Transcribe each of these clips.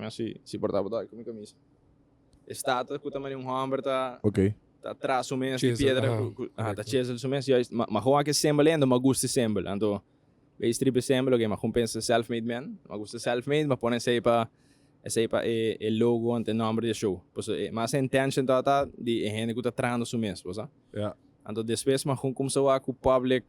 Mi si si por tabata ku mi kamisa. E statua ku ta manera un hòmber ta Ok. ta traha su mes di Chisel, piedra aha. ku ku aha ta chisel su mes juist. Ma ma gewoon aki sembel endo ma gusta e sembel. Anto e strip e sembel oke ma gewoon pensa self made man. Ma gusta self made ma pone esei pa esei pa e e logo anto e nòmber di e show. Pasobra e mas e intention tabata di e hende ku ta trahando su mes, bo sa. Ja. Anto despues ma gewoon kumsa wak ku public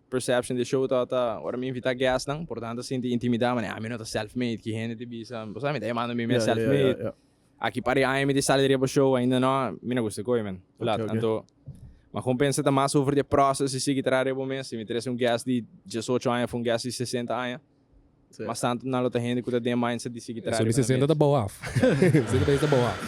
perception di e show tabata ora mi invita guestnan por tanto sinti intimida mane ami no ta self made ki hende ta bisa bo sa mi ta yamando mi mes self made aki par di aña mi ta sali riba show ainda no mi no gusta e koe men plat anto mi a kon pensa ta mas over di e process di sigui traha riba bo mes si mi trese un guest di diesocho aña of un guest di sesenta aña mas tanto nan lo ta hende ku ta den e mindset di sigui traha Eso di riba nan sesenta mes. ta bou af. Sesenta ta bou af.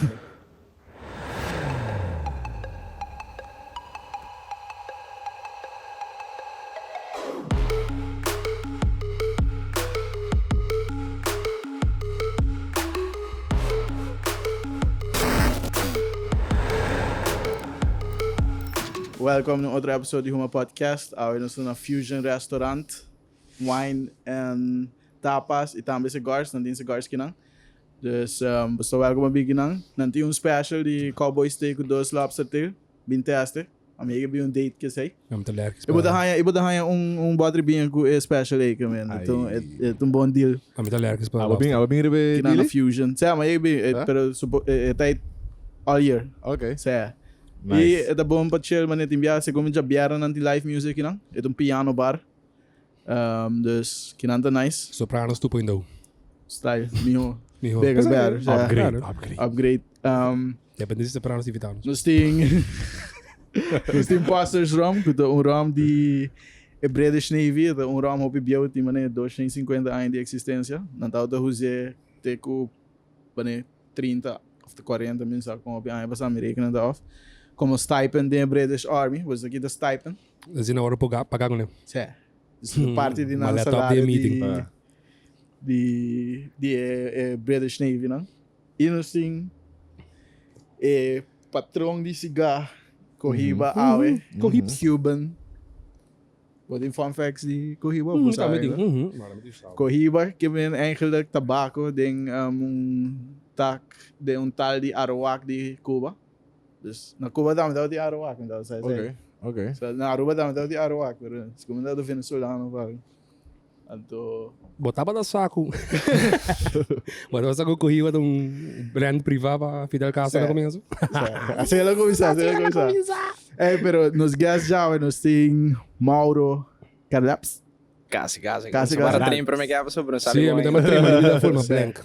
Welcome na otro episode di Huma Podcast. Awe nos ta na Fusion Restaurant, Wine and Tapas y tambe cigars. Nan tin cigars kinan. Dus bo sta welcome pa biki nan. Nan tin un special di cowboy steak ku dos lobster tail. Bin teste. Ami yega bin un date ku esei. Mi ta lerkis E bo ta pa. haña, e bo ta haña un un botri biña ku e special ei kamen. Ai. E ta un e ta un bon deal. Mi ta lerkis pa Abo bin, lobster. abo bin riba e Kinan na deal ei? Fusion. Sea, mi yega bin, e Sa? pero supo e ta ei all year. Ok. Sea. I Nice. e ta bon pa chill manera tin biaha segun mi djabièrnè nan tin live music kinan. E ta un piano bar. Dus kinan ta nice. Sopranos 2.0. Style, miho. Miho. Bigger, better. Ja. Upgrade, Claro. upgrade. Upgrade. Depende si Sopranos invitamos. Nos tin nos tin Foster's Rum, ku ta un rum di e British Navy, ta un rum hopi bieu, tin manera 250 aña di eksistensia. Nan tabata us'é te ku manera 30 of te 40, mi no sa kon hopi aña pasá, mi rekenen ta òf, komo stipend den e British Army. Bo sa ki ta stipend? Asina ora por paga kuné. Sí. Dus ta parti di nan Maleta op salario di meeting. di di di e e British Navy nan. I nos tin e patron di sigar Cohiba awe. Cohiba. Cuban. Bo tin fun facts di Cohiba? Bo sa Tambe tin. awe? Cohiba ke men eigenlijk tabako den un tak den un tal di Arawak di Cuba. Dus na Cuba tambe tabatin Arawak, mi tabata sa esei. Ok, ok. So, na Aruba tambe tabatin Arawak, pero si como tabata venezolano of algo. Anto. Bo tabata sa cu Bo tabata sa cu Cohiba ta un brand priva pa Fidel Castro na comienzo? Así el a cuminsa, así el a cuminsa. Ey, pero nos guest djawe nos tin Mauro Carleps. Casi, casi. Casi, Casi, casi. Train prome que pasó, pero no sale Sí, a mi tambe train, maar mi forma Sí. blank.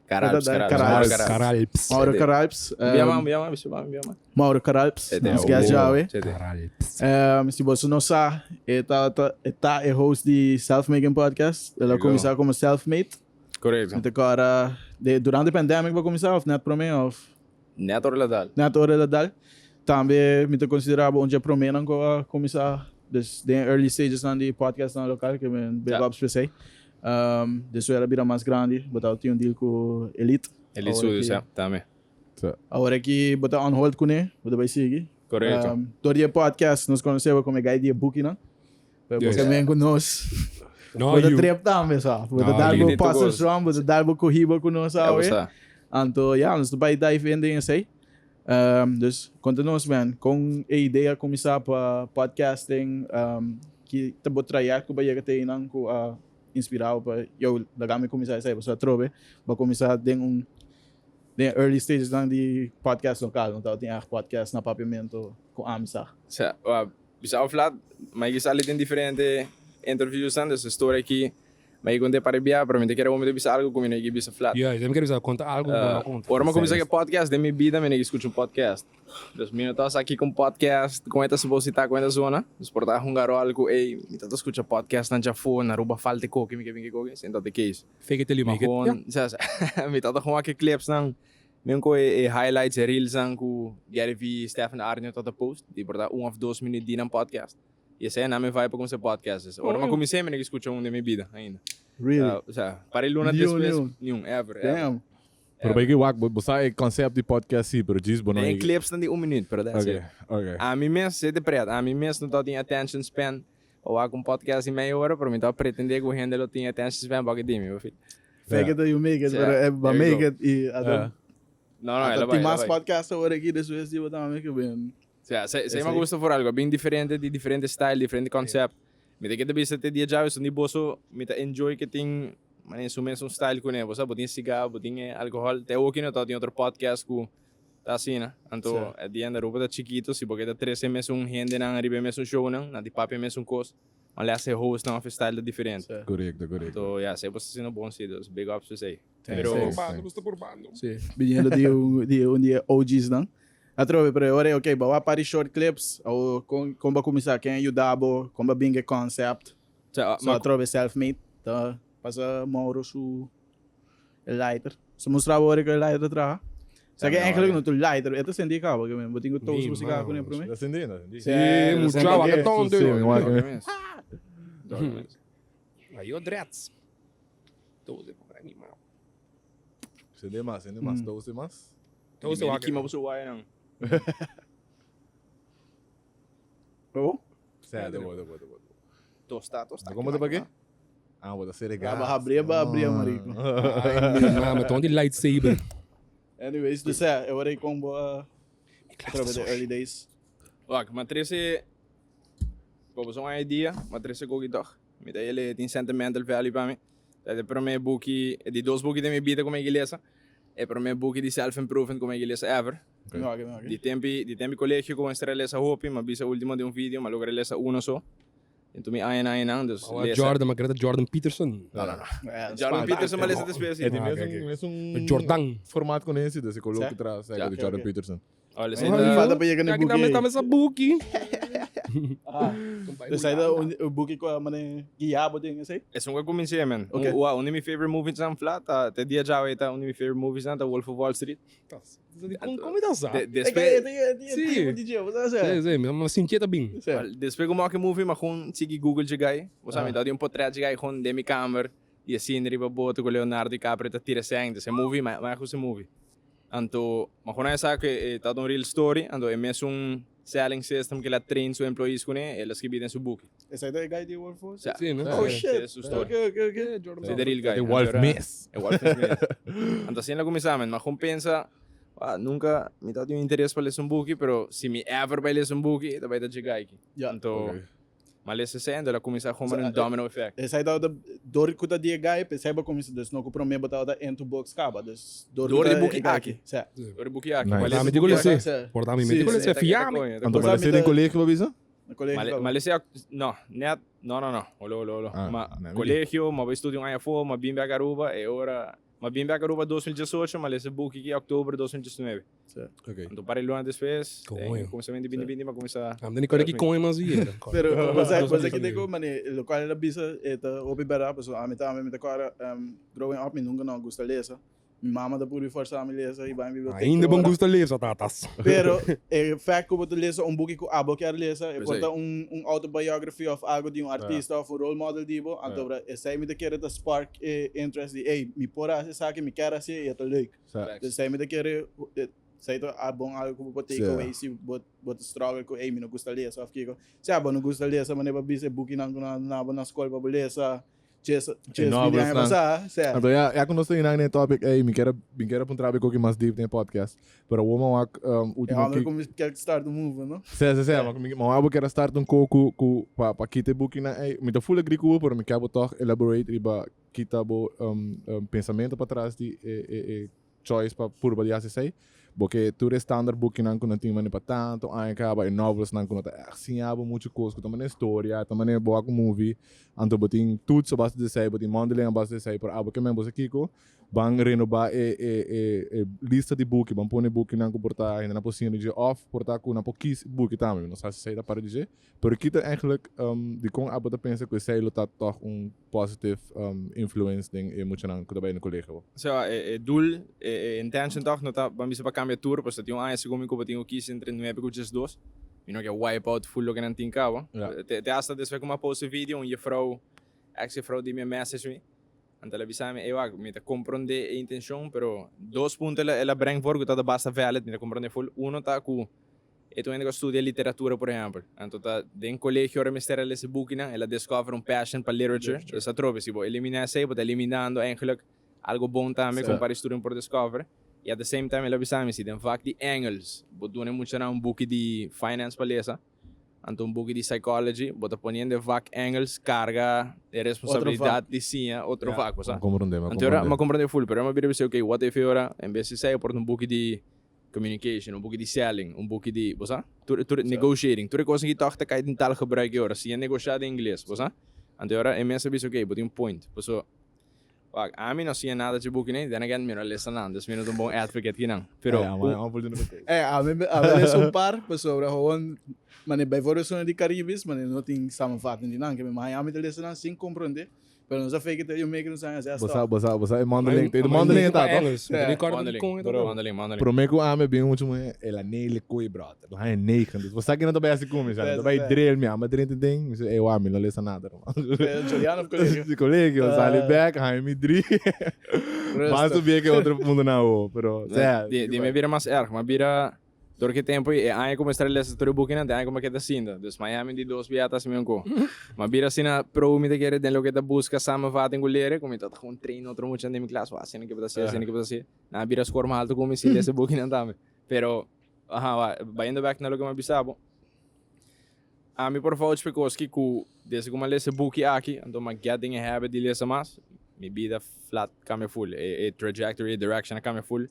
Caralps, Caralps. Caralps. Mauro Caralps. Mauro Caralps. Biama, biama, biama, biama. Mauro Caralps, nos guest djawe. Caralps. Si boso no sa, e ta, ta, e ta e host di Self Making Podcast. El a cuminsa como Self Made. Correcto. Mi ta acorda de durante pandemic bo a cuminsa of net prome of? Net ora el a dal. Net ora el a dal. Tambe mi ta considera bo un dje promenan cu a cuminsa dus den early stages nan di podcast nan local ke men big ups p'esey. Despues el a bira mas grandi, bo tabata tin un deal cu Elite. Elite Studios, ja, tambe. Awor aki bo ta on hold cune, bo ta bay sigui. Correcto. Door di e podcast nos conoce bo como e guy di e bukinan. Pero bo ke men cu nos. No, Bo ta you. trip tambe sa. Bo ta No, dal bo you. Pastor Ron, bo ta dal bo Cohiba cu nos Ja, bo awe. sa. Anto ja, nos ta bay dive in den esey. Dus konta nos man, kon e idea kuminsá pa podcasting, ki ta bo trayèkt ku bo a yega te einan ku a inspirá bo pa yo laga mi kuminsá esei? Pasobra atrobe bo a kuminsá den un den e early stages nan di podcast lokal, no tabatin ègt podcast na Papiamento ku ami sa. Sa, bisa of lat, mi a kisa ali den diferente interviewsnan, dus e story aki Mi a konta e par bia, pero mi ta kere bo mi ta bisa algo ku mi no a bisa flat. Ya, mi kere bisa konta algo ku bo no a konta. Ora mi a kuminsá ku e podcast, den mi bida mi no a skucha un podcast. Dus mi no ta sa kiko un podcast, kon e ta supositá, kon e ta zona. Dus por ta hunga ròl ku ey, mi ta ta skucha podcastnan djafó, na Aruba falta e koki, mi ke bin ke koki, esei no ta e case. Fake it till you make it. Ma gewoon, mi ta ta wak e clipsnan, mi ku e highlights, e reelsnan ku Gary Vee, Stefan Arnio ta ta post, di por ta un òf dos minüt di nan podcast. Y esei a na mi vibe pa cuminsa podcast. Dus ora mi a cuminsa mi no a scucha un den mi bida ainda. Really? O sea, par e luna Niun, despues, niun. niun, ever, ever. Damn. Pero bay ki wak, bo sa e concept di podcast si, pero djis bo no Den e. clips nan di un minuut, pero that's Ok, it. ok. Ami mes, se te pret, ami mes no tabatin attention span pa wak un podcast di meia ora, pero mi tabata pretende cu hende lo tin attention span pa wak di mi, bo fi. Fake it till you make it, Sí, pero eh, ba there you make it y Ja. No, no, el a tin bai, el a mas bai. podcast awor aki despues di bo tambe ke ben. Sea, se, se Esei. me gusta for algo bien diferente, di diferente style, diferente concept. Mi ta keda bisa te dia djawe son di boso, mi ta enjoy ke tin mane su mes un style kuné. Bo sa, bo tin cigar, bo tin alcohol. Te awoki no ta tin otro podcast ku ta asina. Anto, Sí. at the end Aruba ta chikito, si bo ke ta trese mesun hendenan riba e mesun shownan, nan di papia mesun kos. Unless e hostnan of e style ta diferente. Sí. Korekto, korekto. Anto, ya, esei bo ta haciendo bon si, dus big ups p'esei. Thanks, Pero, thanks. Purbando, nos ta purbando. Sí, viniendo di un di un di e OG's nan. Atrobe, pero ora ok, bo a par di short clips, o kon kon bo a kuminsá, ken a yuda bo, kon bo a bin ku e concept. Sa, So atrobe self-made ta pasa Mauro su e lighter. So mustra bo ora ku e lighter traha. Sa ke eigenlijk no ta un lighter, e ta sendí kaba ke men, bo tin ku toast bo sigar kuné promé. Ta sendí, ta sendí. Sí, Sí, mucha, wak e tonto. Sí, mi wak e. Ayo dreads. Toast e por ahí, mi mama. Sende mas, sende mas, toast e mas. Toast e wak. Kima bo su waya nan. Oh? Sê, de boa, de boa, de boa. Tosta, tosta. Como te pa Ah, bo ta sere gas. Ba habri, ba habri, marico. Ay, mi mama, ton di lightsaber. Anyways, dus ja, e ora kon bo a atrobe de early days. Wak, ma trese Bo son idea, ma trese koki toch. Mi ta ele tin sentimental value pa mi. Ta e prome buki, e di dos buki den mi bida ku mi lesa. E prome buki di self improvement ku mi lesa ever. Okay. No, no, Di tempi, di tempi colegio ku mi lesa hopi, ma bisa ultimo den un video, ma logra lesa uno so. Enton mi aña aña dus Oh, lesa. Jordan, ma kere ta Jordan Peterson. No, no, no. Ja, Jordan Peterson ma lesa despues. E di Ah, mes oké, un, oké. mes un Jordan. formaat con ese, dus ik ook Sa? atrás, Ja. de Oké, Jordan oké. Peterson. Oh, lesa Ah, ta- falta pa yega na Aki buki. tambe ta buki. Ah, dus hij da un un buki ko mane guia bo den esei? Esun ku a kuminsé, man. Oké. Un, un di mi favorite movies nan fla ta, te dia djawe ta un di mi favorite movies nan ta Wolf of Wall Street. Kon mi ta sa? Despues, Sí. DJ, bo sa Sí, sí, mi a sintié ta bin. Sí. Despues ku mi wak e movie, mi a gewoon sigui Google dje guy. Bo sa, mi Ah. ta di un potret dje guy gewoon den mi kamer i e scene riba boto ku Leonardo DiCaprio ta tira sèn. Dus e movie, mi a gusta e movie. Anto, ma gewoon a sa ku e ta un real story, anto e mesun selling system ku el a train su employees kuné, el a skibi den su buki. Esei ta e guy di Wolf of Wall Street? Sí, no? Oh Sí, shit. su story. Ok, ok, ok. Sí, the real guy. E Wolf Anto era- mes. E Wolf mes. Anto asina el a kuminsá, men. Ma gewoon pensa, ah, nunka mi ta tin un interes pa lesa un buki, pero si mi ever bai lesa un buki, ta bai ta dje guy aki. Ja. Anto, Ok. Ma lesa esei, anto el a kuminsá gewoon So, met un domino effect. Esei tabata dor ku ta di e guy, p'esei bo kuminsá, dus no ku promé bo tabata into books kaba, dus dor ku Dor ta di buki e guy aki. Sí. Dor di buki aki. Nice. Ma lesa Mi digo buki lese. aki. Sí. Por mi Sí, digo sí. lese, fiami. Anto Cosa ma lese mi den ta- colegio, bo bisa? Na colegio Ma, kaba. ma lese, no, net, no, no, no, olo, olo, olo. Ah, Ma na mi colegio, ma bai studia un aña afó, ma bin bek Aruba, e ora, ma bin bek Aruba 2018, ma lesa buki aki oktober 2019. Sí. Ok. Anto par di luna despues, Coño. den kuminsamentu di 2020, ma kuminsá. Am den kore ki coño mas viera. Pero cosa cosa ki digo mane locual el a bisa e ta hopi berdad pasobra ami tambe mi ta corda growing up mi nunca no a gusta lesa. Mi mama ta puru forsa mi lesa y bai biblioteca. Ainda bon gusta lesa tatas. Pero e fact cu bo ta lesa un buki cu abo kier lesa e por Precies. ta un un autobiography of algo di un artista of un role model di bo anto esey mi ta kere ta spark e interest di ey mi por haci esaki mi kier haci y e ta leuk. Sa. Dus esey mi ta kere esey ta a bon algo cu bo por take Sí. away si bo bo ta struggle cu ey mi no gusta lesa of kico. Si abo no gusta lesa manera bo a bisa e bukinan cu nan a duna bo na scol pa bo lesa Ches, ches novels mil aña nan. pasá, sea. Anto ya, ya ku nos ta inang den e topic ey, mi kier a, mi kier a puntra bo koki mas deep den e podcast. Pero awor mi a wak, E ultimo homber ki. ku mi kier start un movement, no? Se, se, se, ma mi a bo kier a start un ko ku, ku, pa, pa kita e bukinan ey. Mi ta full agree ku bo, pero mi kier bo tog elaborate riba kita bo pensamento patras di e, e, e choice pa purba di hasi esei. Bo ke tur e standaard bukinan ku nan tin mane pa tantu aña kaba, e novelsnan ku no ta ègt siña bo muchu kos, ku ta mane storia, ta mane bo wak un movie, anto bo tin toets a base di esei, bo tin mondeling a base di esei, pero abo ke men bo sa kiko, ban renobá e e e e lista di buki, ban pone bukinan ku por ta hende nan por siña di dje òf por ta ku nan por kis buki tambe, mi no sa si esei ta para di dje, pero kita eigenlijk dikon abo ta pensa ku esei lo ta tòg un positive influence den e muchanan ku ta bai na kolegio. Osea, e doel, e intention tòg no ta ban bisa pa kambia tur, pasobra tin un aña segun mi ku bo tin ku kis entre nuebe ku diesdos. Mi no ke wipe out full loke nan tin kaba. Te hasta despues ku mi a post e video, un jefrou, ex jefrou di mi a message mi. Anto el a bisa mi, ey wak, mi ta komprondé e intenshon, pero dos punto el a breng for ku ta basta valid, mi ta komprondé full. Uno ta ku E tur hende ku a studia literatura, por ehèmpel. Anto ta den kolegio ora mester a lesa bukinan, el a discover un passion pa literature. Dus atrobe, si bo eliminá esei, bo ta eliminando eigenlijk algo bon tambe con pa student por discover. Y at the same time el a bisa mi si den vak di Engels bo duna e muchanan un buki di finance pa lesa, anto un buki di psychology, bo ta poniendo e vak Engels carga e responsabilidad di siña otro vak, bo sa? Anto ora mi a comprende full, pero mi a bira bisa ok, what if e ora en bes di esei por ta un buki di communication, un buki di selling, un buki di, bo sa? Tur tur negotiating, tur e cosnan ki tog ta cay den taalgebruik e ora, siña negosha den ingles, bo sa? Anto e ora e mes a bisa ok, bo tin un point, paso Wak, ami no siña nada dje buki nei, then again mi no lesa nan, dus mi no ta un bon advocate kinan. Pero un. Eh, ami ami lesa un par, pasobra gewoon, mane bijvoorbeeld esun di Caribis, mane no tin samenvatting di nan, ke mi haña ami ta lesa nan sin comprende, pero nos a fake it till you make it, nos a haña zes Bo sa, bo sa, bo sa e mondeling, e mondeling e ta, toch? Mondeling, mondeling, mondeling. Prome ku ami a bin muchu muhé, el a nele koe brother, el a haña negen, dus bo sa kinan ta bai hasi ku mi, sa, ta bai drill mi, ami a drenta den, mi si, ey wak, mi no lesa nada. Juliano of colegio? Di colegio, sali bek, haña mi drie. Mas su bie ke otro mundo na awo, pero sea. Di mi bira mas erg, mi a bira dor ki tempo e aña ku mi a lesa tur e bukinan, te aña ku mi a keda sinta. Dus Miami di dos bia ta hasi mi un ko. Mi a bira asina pro mi ta kere den loke ta buska samenvatting ku lere, ku mi ta gewoon train otro muchanan den mi klas, wak asina ke bo ta hasi, asina ke bo ta hasi. Nan a bira score mas alto ku mi sin lesa e bukinan tambe. Pero, aha, wak, bayendo bek na loke mi a bisa bo. Ami por vouch pa e kos ki ku desde ku mi a lesa e buki aki, anto mi a get den e habit di lesa mas, mi bida flat kambia ful. E trajectory, e direction a kambia ful.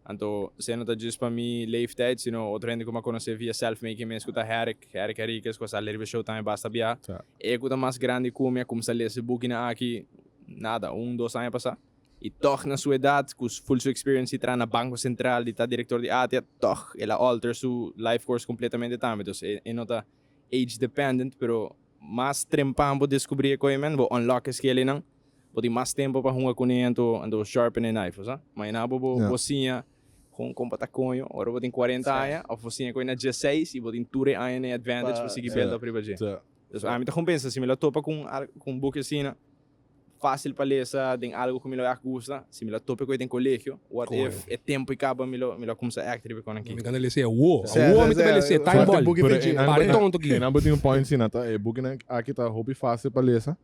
Anto esei no ta djis pa mi leeftijd, sino otro hende ku mi a konosé via self-making mes ku ta Herrick, Herrick Henriquez ku a sali riba e show tambe basta bia. E ku ta mas grandi ku mi a kumsa lesa e bukinan aki nada, un, dos aña pasá. I tòg na su edat, ku ful su experience di traha na Banko Sentral, di ta direktor di ATIA, tòg el a alter su life course kompletamente tambe. Dus e no ta age dependent, pero mas trempan bo deskubrí e koe men, bo unlock e skelinan, bo tin mas tempu pa hunga kuné anto anto sharpen e knife, bo sa. Mainá bo bo siña kon kon pa ta koño ora bo tin 40 aña òf bo siña koe na dieseis i bo tin tur e añanan e advantage pa sigui build up riba dje. Dus ami ta kon pensa si mi lo topa ku un buki asina, Fácil pa lesa den algo ku mi lo a gusta. Si mi lo tope ku e den kolegio, what if e tempu i kaba mi lo mi lo a kumsa act riba e kon aki. Mi gana lesa e awo. Awo mi ta bai lesa e time ball. Pero e nan Pare tonto aki. E nan bo tin un point si nan ta e bukinan aki ta hopi fácil pa lesa.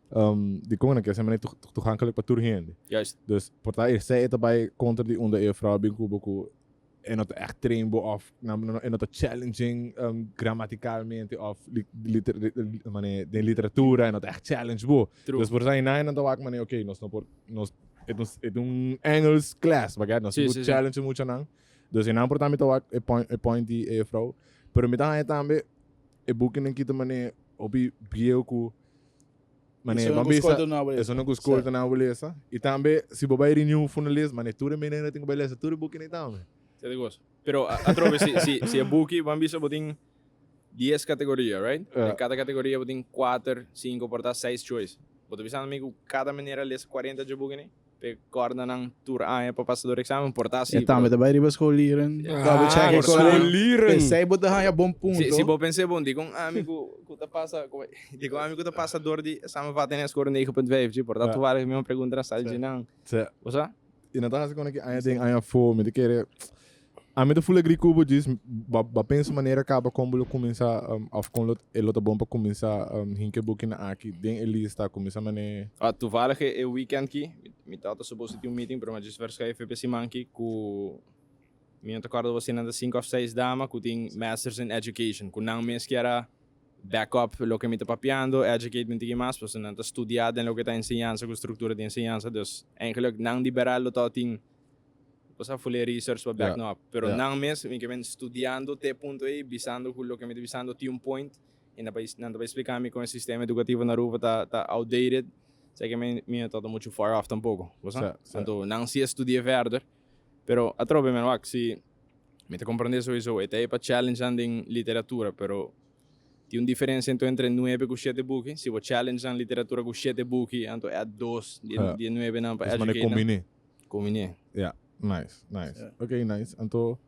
Dikon nan ke hasi manera toegankelijk pa tur hende. Juist. Dus por ta esei e ta bai kontra di unda e juffrouw a bin ku bo ku e no ta echt train bo of e no ta challenging gramaticalmente of mane den literatura e no ta echt challenge bo. True. Dus por esaki nan ta wak mane ok nos no por nos e ta e ta un Engels class bagay nos tin ku challenge e muchanan. Dus einan por ta mi ta wak e point e point di e juffrouw. Pero mi ta haña tambe e bukinan kita mane hopi bieu ku Mane, Esun ban ku bisa, skolta no a lesa. esun ku skolta no a lesa. I tambe, si bo bai renew for un les, mane, tur e menera tin ku bai lesa tur e bukinan tambe. Sete kos. Pero atrobe, si, si, si e buki, ban bisa bo tin dies kategoria, right? Ja. Den kada kategoria bo tin kuater, sinku, por ta seis choice. Bo ta bisando mi ku kada menera lesa 40 dje bukinan? P'e kòrda nan tur aña pa pasa dor eksamen, por ta asi. E tambe ta bai riba scholieren. Ah, Double check e scholieren. P'esei bo ta haña bon punto. Si, si bo pens'é bon, dikon ami ku ku ta pasa, dikon ami ku ta pasa dor di samenvatting en score 9.5, dje? Por ta toevallig e mismo pregunta na sali dje nan. Sí. Bo sa? I nan ta hasi kon aki aña den aña afó. Mi ta kere, ami ta full agree ku bo djis, bo bo a pensa manera kaba kon bo lo kuminsá òf kon lo e lo ta bon pa kuminsá hinka e bukinan aki den e lista, kuminsá manera. Ah, toevallig e weekend ki, mi tata supos tin un meeting, pero mi a djis verschuif e siman ki ku mi no ta kòrda bo si nan ta sinku òf seis dama ku tin masters in education, ku nan mes kier a back up loke mi ta papiando, educate mi tiki mas, pasobra nan ta studia den loke ta enseñansa ku struktura di enseñansa, dus eigenlijk nan di beral lo tabatin Bo sa ful'e research pa back no up. Pero nan mes mi ke men studiando te e punto ei, bisando ku loke mi ta bisando tin un point, i nan nan ta bai splika mi kon e sistema edukativo na Aruba ta ta outdated, sa ke mi mi no ta muchu far off tampoko, bo sa? Anto nan si a studia verder, pero atrobe men wak si mi ta komprende souiso e ta ei pa challenge nan den literatura, pero tin un diferensia anto entre nuebe ku shete buki, si bo challenge nan literatura ku shete buki anto add dos di e nuebe nan pa educate nan. Combiné. Ja, nice, nice. Yeah. Ok, nice. Anto,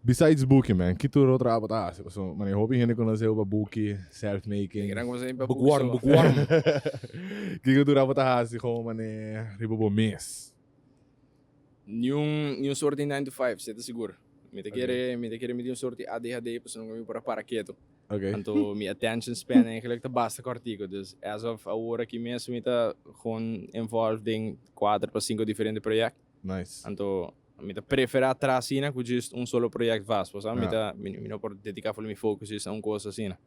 besides buki, man, ki tur otro abo ta hasi? Paso, man, hopi hende conoce pa buki, self-making. Gran cosa pa buki Bookworm, so. bookworm. Kiko tur abo ta hasi gewoon, man, riba bo mes? Niun, niun soort di 9 to 5, seta sigur. Mi ta kere, mi ta kere mi tin un soort di ADHD, pasobra nunca mi por a para keto. Anto mi attention span eigenlijk ta basta kortico. Dus as of awor aki mes mi ta gewoon involved den kuater pa sinku diferente project. Nice. Anto mi ta prefera traha asina ku just un solo project vast. Bo sa mi ta mi no por dedica full mi focus just na un cos asina.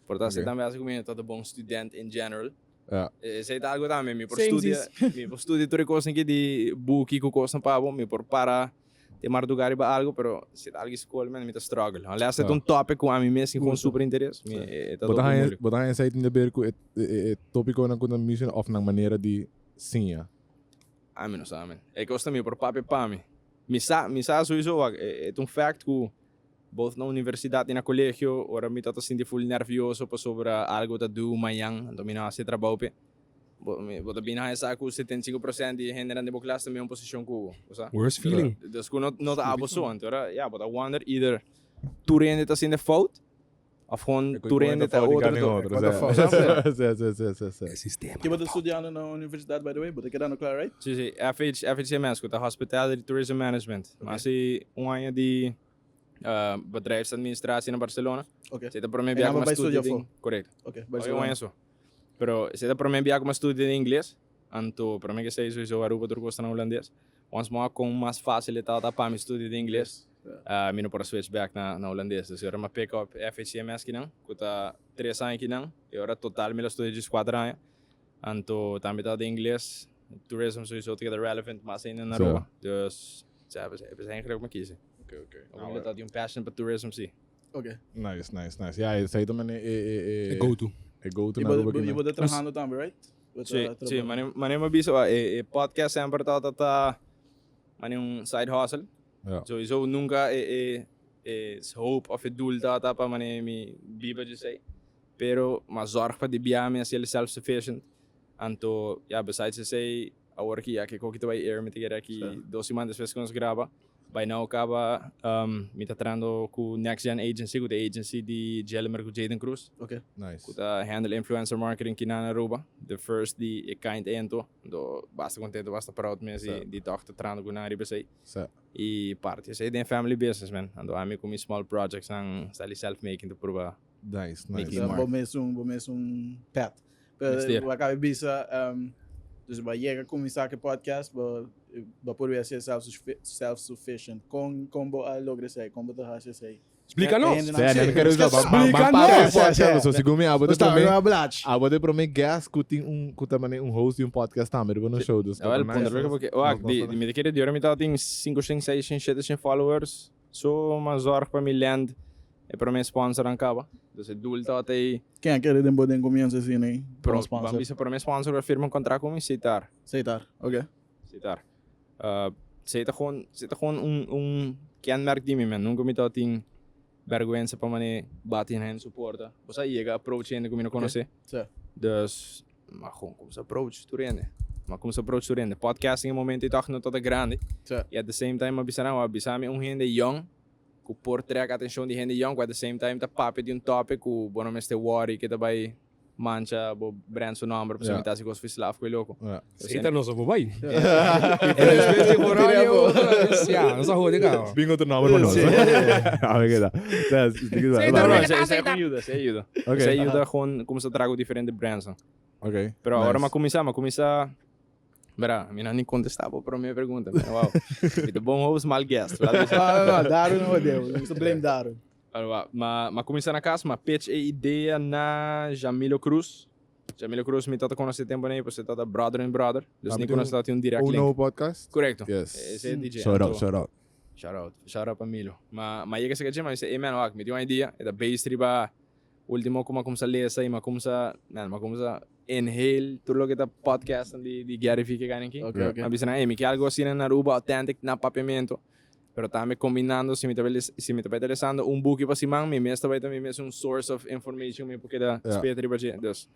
Por ta asina tambe haci ku mi no ta ta bon student in general. Esei ta algo tambe, mi por studia, mi por studia tur e kosnan aki di buki ku kosnan pa bo, mi por para te marduga riba algo, pero si ta algo di skol mi ta struggle. Unless e ta un topic ku ami mes tin super interes, mi e ta Bo ta hopi haña, moeilijk. bo ta haña esei tin de ber ku e e topikonan ku nan menshona òf nan manera di siña? Ami no sa men. E kos ta mi por papia pa mi. Mi sa, mi sa souiso wak, e ta un fact ku Both na universidad y na colegio, ora mi ta ta sinti full nervioso pasobra algo ta due mañan, anto mi no haci e trabao p'e. Bo bo ta bini haña sa cu 75% di e hendenan den bo klas ta mesun posicion cu bo, bo sa? Worst feeling. Dus cu no no ta abo so, anto ora ya bo ta wonder either tur hende ta haciendo e fout of gewoon tur hende ta otro. E sistema. Ki bo ta studiando na universidad by the way? Bo ta kedando kla right? Si si, FH FHMS cu ta Hospitality Tourism Management. Mi haci un aña di Bedrijfsadministratie na Barcelona. Ok. Esei ta prome En bia nan ku bo mi bai studia studia den afó? Korekto. Ok, Oye, Barcelona. un eso. Pero esei ta prome bia ku mi studia den ingles. Anto prome ke esei sowieso Aruba tur kos ta na hulandes. Once mo a kon mas fácil e tabata pa mi studia den ingles, mi no por a switch back na na hulandes. Dus e ora mi a pick up FHCMS kinan, ku ta 3 aña kinan. E ora total mi lo studia djis 4 aña. Anto tambe tabata den ingles. Tourism sowieso ta keda relevant mas ainda na Aruba. Dus sa, esei eigenlijk ku mi a kisi. Ok, ok. Ook omdat dat un passion pa tourism si. Ok. Nice, nice, nice. Ja, esei ta mane e e e E go-to. E go-to Y na bo Aruba bo kinan. bo ta trahando tambe, right? Bo ta Si, si, traha. mane mane mi a bisa e e podcast semper tabata ta mane un side hustle. Ja. Sowieso nunca e e e hoop of e doel tabata pa mane mi biba djesei. Pero m'a zorg pa di bia mi a haciel self sufficient. Anto ya besides esei awor ki ya ke koki ta bai air mi ta kere aki dos siman despues ku nos graba. By now caba mi ta trahando cu Next Gen Agency cu ta e agency di Jelmer cu Jaden Cruz. Ok. Nice. Cu ta handle influencer marketing kinan na Aruba. The first di e kind ento. Anto basta contento, basta proud mes di toch ta trahando cu nan riba esey. Sa. Y parti esey den family business man. Anto ami cu mi small projects nan style self making ta purba Nice, make nice. it Bo mark. mes un, bo mes un pet. Mester. Pero bo acaba di bisa, dus bo a yega cuminsa cu e podcast, bo bo por wea ser self-sufficient. Con con bo a logra esey? Con bo ta haci esey? Splica nos! Sè, nan kere usa ba Splica ba pa nos! podcast so segun mi abo te prome Nos ta abo te prome guest ku tin un ku ta mane un host di un podcast tambe riba nos show dus ta Wel, nice. puntra porque wak, di di mi ta kere di ora mi tabatin 500, 600, 700 followers. So m'a zorg pa mi land e prome sponsor nan caba. Dus e doel tabata ei. Ken a kere den bo den comienzo asina ei? Pro, Como sponsor? Ban bisa prome sponsor a firma un contract cu mi, Seitar. Seitar, ok. Seitar. Sei ta gewoon, sei ta gewoon un, un kenmerk di mi man. Nunca mi tabatin berguensa pa mane bati hen su porta. Bo sa yega approach hende cu mi no conoce. Sa. Dus, ma gewoon cuminsa approach tur hende. Ma cuminsa approach tur hende. Podcasting e momento ei toch no tabata grandi. Sa. Y at the same time a bisa nan, a bisa mi un hende young cu por trek atencion di hende young cu at the same time ta papia di un topic cu bo no mester worry ke ta bay mancha bo brand su nomber pasobra mi ta haci cos vislaf cu e loco. Sí, ta nos a bai. E despues di Oranje otra vez, ya, nos a jode caba. Bin otro nomber pa nos. A ver qué tal. Sí, No, ta no, bien. esey esey ayuda, esey ayuda. Ok. Esey ayuda gewoon cuminsa traha cu diferente brands nan. Ok. Pero ahora nice. m'a cuminsa, m'a cuminsa Bra, mi no ni contesta bo prome pregunta. Man. Wow. Mi ta bon host, mal guest. Laat bisa. No, no, no, Darwin no jodeu. Nos ta blame Darwin. Alright, wa. Ma, ma cuminsa na cas, ma pitch e idea na Jamilo Cruz. Jamilo Cruz mi tata conoce tempo nei, pues e tata brother in brother. Dus Tambe ni tin conoce tata un direct Un link. nuevo podcast? Correcto. Yes. Ese DJ. Shout out, Anto- shout out. Shout out. Shout out pa Milo. Ma, ma yega seka dje, ma mi say, hey man, wak, mi tin un idea. E ta based riba Ultimo cu m'a cumsa lesa y m'a cumsa, man, m'a cumsa inhale tur loke ta podcast di, di Gary Vee ke gana aki. Ok, ok. M'a bisa nan, hey, mi ke algo asina na Aruba, authentic, na papiamento. Pero tambe combinando, si mi ta bai, si mi ta bai ta lesando un buki pa siman, mi mes ta bai ta mi mes un source of information mi por keda spera riba dje. Dus,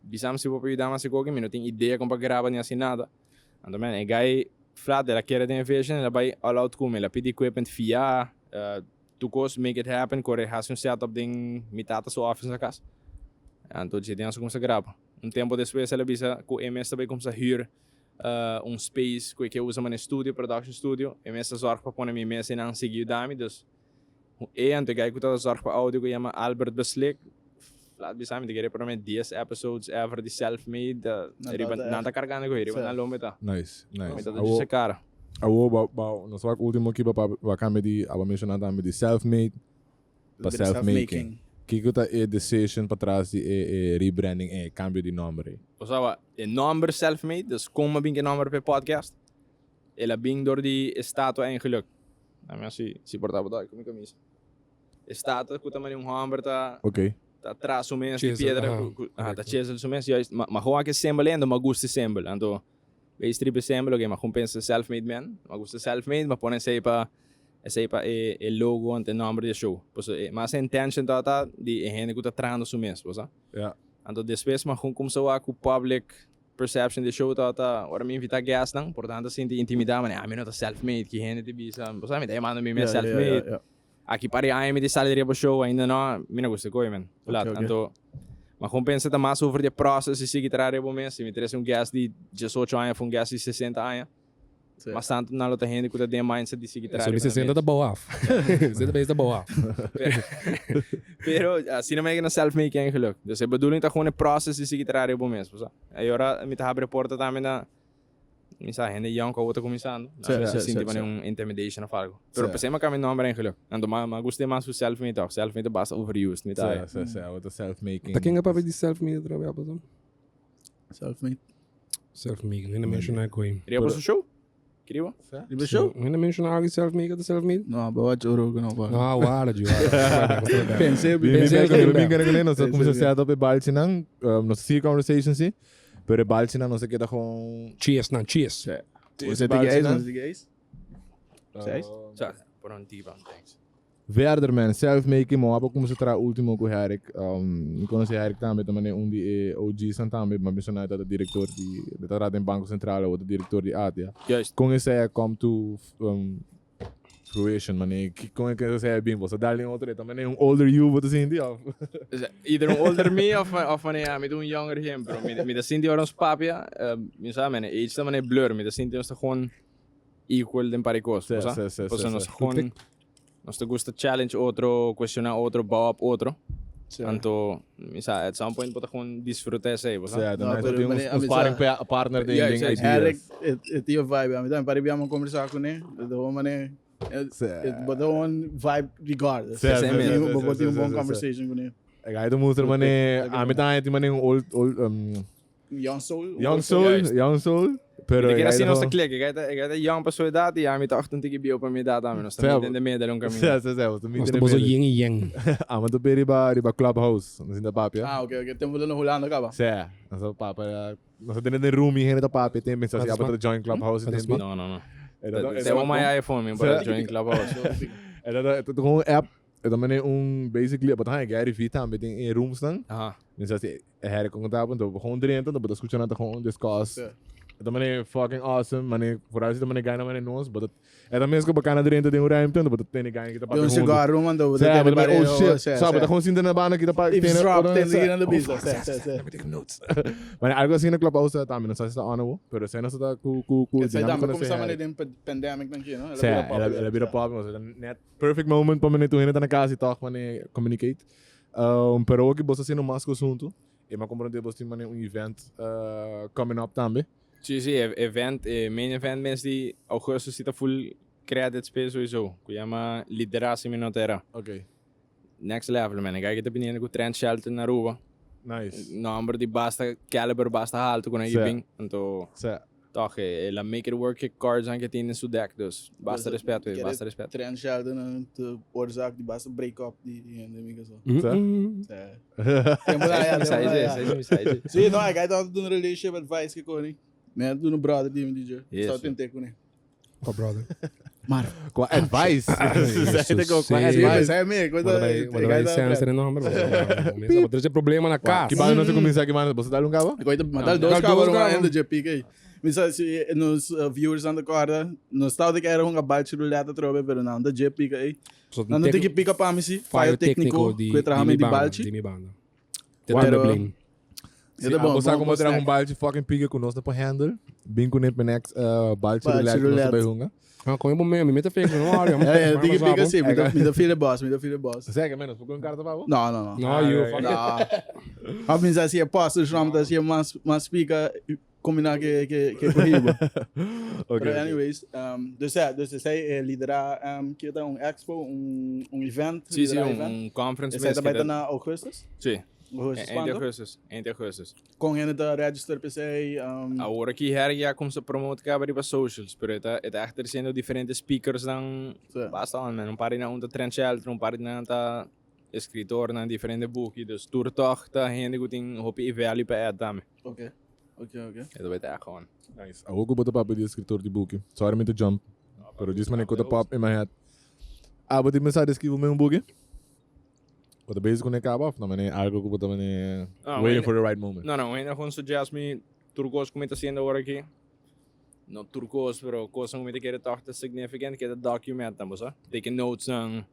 bisam si bo por yuda mi hasi koki, mi no tin idea con pa graba ni hasi nada. Anto, man, e guy flat, el a kere den e vision, el a bai all out cu mi, el a pidi equipment fia, Tur kos make it happen, kore hasi un setup den mi tata su office na kas. Anto dje den a kumsa graba. Un tempo despues el a bisa ku e mes ta bai kumsa hür un space ku e ke usa manera studio, production studio. E mes ta zorg pa pone mi mes einan sigui yuda mi. Dus E anto e guy ku ta zorg pa audio ku yama Albert Beslik. Laat bisa mi ta kere prome 10 episodes ever di self made riba nan ta kargando ku riba nan lombe ta. Nice, nice. Mi ta djis e kara. Awo ba ba nos wak ultimo ki ba ba kambia di aba menshona tambe di self made pa self making. Kiko ta e decision patras di e e rebranding e kambio di nomber ei? Osea e nomber self made dus kon mi a bin ku e nomber pa e podcast el a bin dor di e statua eigenlijk. Ami a si por tabata ku mi kamisa. E statua ku ta mane un hòmber ta Ok. ta traha su mes di Chisel, piedra aha. ku ku aha ta chisel su mes juist ma ma gewoon aki sembel endo ma gusta e sembel anto bay strip e sembel oke ma gewoon pensa self made man ma gusta self made ma pone esey pa esey pa e e logo anto e nomber di e show pasobra e mas e intention tabata di e hende ku ta trahando su mes bo sa Ja. anto despues ma gewoon kumsa wak ku public perception di e show tabata ora mi invita guestnan por tanto sinti intimida mane ami no ta self made ki hende ta bisa bo sa mi ta yamando mi mes self made. Aki par di aña mi ta sali riba show ainda no, mi no gusta koe men. Plat. Ok, ok. Anto, ma gewoon pensa ta mas over di e process di sigui traha riba bo mes. Si mi trese un guest di 18 aña of un guest di 60 aña, Sí. mas tanto nan lo ta hende ku ta den e mindset di sigui traha Eso di riba nan 60 mes. ta bou af. 60 bes ta bou af. Pero asina mi a yega na self-made eigenlijk. Dus e bedoeling ta gewoon e process di sigui traha riba bo mes, bo sa. E ora mi ta habri e porta tambe na Mi sa hende young ku awor ta kuminsando. Sí, Nan sí, sinti sí, manera sí. un intimidation of algo. Pero Sí. p'esei mi a kambia nomber eigenlijk. Anto mi a gusta e mas ku self-made tok. Self-made ta basta overused. Mi ta Sí, sí, sí. Awor ta self-making. Ta ken a papia di self-made otra vez, Appleton? Self-made. Self-made, no hende menciona koe. Riba su show? Kiriba? Riba show? No hende menciona algo self-made ta self-made? No, bo watch oro ku no pa. No, wara, ju, wara. Pensé, Mi Pensé mi que mi ben. mi mi nos Sí, kuminsá sí, set up e balchinan, nos sigui conversation sí, pero e balchinan nos a keda gewoon Cheers, nan, cheers. Você tem que você tem que Seis? Sa, por un tiba, thanks. Verder man, self-making, mo abo kuminsá traha ultimo ku Herrick. Um, mi konosé Herrick tambe, ta mane un di e OG's nan tambe, mi a menshoná e ta direktor di, e ta traha den Banko Sentral, awor ta direktor di ATIA. Juist. Kon esei a come to um, fruition, mane, ki kon esei a bin? Bo sa dal den otro, e ta mane un older you bo ta sinti of? Either un older me of, of mane, mi ta un younger him, pero mi, mi ta sinti ora nos papia, uh, mi sa mane, age ta mane blur, mi ta sinti nos ta gewoon equal den par di kos, Sí, bo sa? sí, sí, Pasobra sí, nos sí. gewoon, Nos ta gusta challenge otro, cuestiona otro, bouw op otro. Anto, mi sa, at some point bo ta gewoon disfruta esey, bo sa? Sea, No, nice pero tin un meneer, un sparring partner den Ja, den ja, ideas. Eric, e tin un vibe. Ami tambe pari biamo conversa kuné. E ta gewoon manera, Sea. e bo ta gewoon vibe regardless. Sea, sea, Bo sea, tin sea, bo sea, tin un sea, bon sea. conversation kuné. E gai ta mustra mane, ami tambe tin mane un old old Young soul. Young soul, Juist. young soul. Pero Mi ta kere e asina nos ta gai klik, e gai ta e gai ta young pa su edad y ami ta acht un tiki bieu pa mi edad tambe. Nos ta Sea, meet in the middle un Sea, caminda. sea, sea, nos ta meet Nos in ta the boso middle. yin y yang. Amo ta pe riba riba Clubhouse, nos sinta papia. Ah, ok, ok. Tempo na Hulanda kaba. Sea, nos ta papia, nos ta tene den room y hende ta papia, ten pensa si Wat is abo ta join Clubhouse Wat is tempo. No, no, no. E ta- e Te ta- bo my iPhone, mi por Sea. join Clubhouse. e ta e ta gewoon un app, e ta mane un basically, bo ta haña Gary Vee tambe den e rooms nan. Aha. Mi sa si e heri kon ta punto, gewoon drenta, bo ta skucha nan ta gewoon discuss. Ja. E ta mane fucking awesome, mane vooral si ta mane gana mane nos, bo ta e ta mes ku bo kana drenta den un ruimte, bo ta tene gana ki ta De papia un huntu. cigar room ando, bo ta Sa, tene bo ta mane, bare, oh shit, sa, sa, bo ta sa. gewoon sinta na banda ki ta pa tene Eavesdrop, ora tene sa. ki nan ta bisa, sa, sa, sa. Let me take notes. Mane algo asina Clubhouse ta tambe, no sa si ta on awo, pero esei nos ta ku ku ku Esei dinámico tambe na kumsa se mane heri. den pandemic nan ki, no? El a Sa, bira el a popular, el a bira sa. popular, nos ta net perfect moment pa mane tur hende ta na kas i tòg mane communicate. Um, pero oki bos ta haciendo mas cos hunto. E m'a comprende bos tin mane un event uh, coming up tambe. Sí, sí, e event, e main event mes di augustus si ta full credit space sowieso. Ku yama Liderazgo Mi No Tera. Ok. Next level, man. E guy ki ta biniendo ku Trent Shelton na Aruba. Nice. Nomber di basta caliber basta halto ku nan Sí. bin. Anto Sa. Toch, el a make it work e cards nan ke tin den su deck, dus basta Dus, respet, wey, kere basta respet. Trent Shelton eh, te oorzaak die basta break-up die die hende amiga zo. Sa? Ja. Tempo na, ja, tempo na, ja. Sí, no, ik had altijd een relationship advice gekomen. Nee, doen een brother die me DJ. Yes, Zou sir. het in Qua brother. Maar, Qua advice. Jesus, Zei ik ook, qua sí. sí, advice. zei me, ik weet Wat dat. wij wat wij censor en nombre. Maar er is een probleem aan de kaas. Ki bando no se comienza, ki bando. Bos dal un cabo? Ik weet het, maar dat Ja, doos dat doos kamer kamer. in de JPK. Mi sa si nos viewers aan de corda, nos tawag ik era un balche roulette trobe, pero nan de JPK. eh. Nan no tiki pick up a mi si, Fallo fallo técnico técnico, di que traha di mi di banda, balche. di mi banda. Te Pero- dan de blame. Si abo sa como traha un balchi fucking pica cu nos no por handle, bin cu ne pa next balchi roulette cu nos ta bay hunga. Ah, come bo me, mi mete fake, no worry. Ja, ja, tiki pica si, mi ta mi ta feel e boss, mi ta feel e boss. Zeg, menos, por un carta pa bo? No, no, no. No, you, fuck it. No. Of mi sa si e poster shram ta si e mas mas pica combina ke ke ke cohibo. Okay. Pero anyways, um, dus ja, dus esei e lidera um, ki ta un expo, un un event, Si, si, lidera un, event. un conference Esei mes ta que bai ta ta- na augustus? Si. Augustus Eind cuando? augustus, eind augustus. Con hende ta register pa esei? Um, Awor aki her ya kumsa promote kaba riba socials, pero e ta e ta echt treciendo diferente speakers nan Sí. basta on man. Un par di nan un ta Trent Shelton, un par di nan ta escritornan diferente buki, dus tur toch ta hende ku tin hopi value pa add tambe. Ok, ok, ok. E ta bai ta echt gewoon. Nice. Awor ku bo ta papia di escritor di buki. Sorry mi ta jump, pero djis manera ku ta pop in my head. Abo tin pensa di escribi un mes un buki? Bo ta bezig ku ne kaba of na manera algo ku bo ta manera waiting for the right moment? No, no, hende gewoon suggest mi tur kos ku mi ta haciendo awor aki. No tur kos, pero kosnan ku mi ta kere tòg ta significant, ke ta document nan, bo sa. Take notes nan,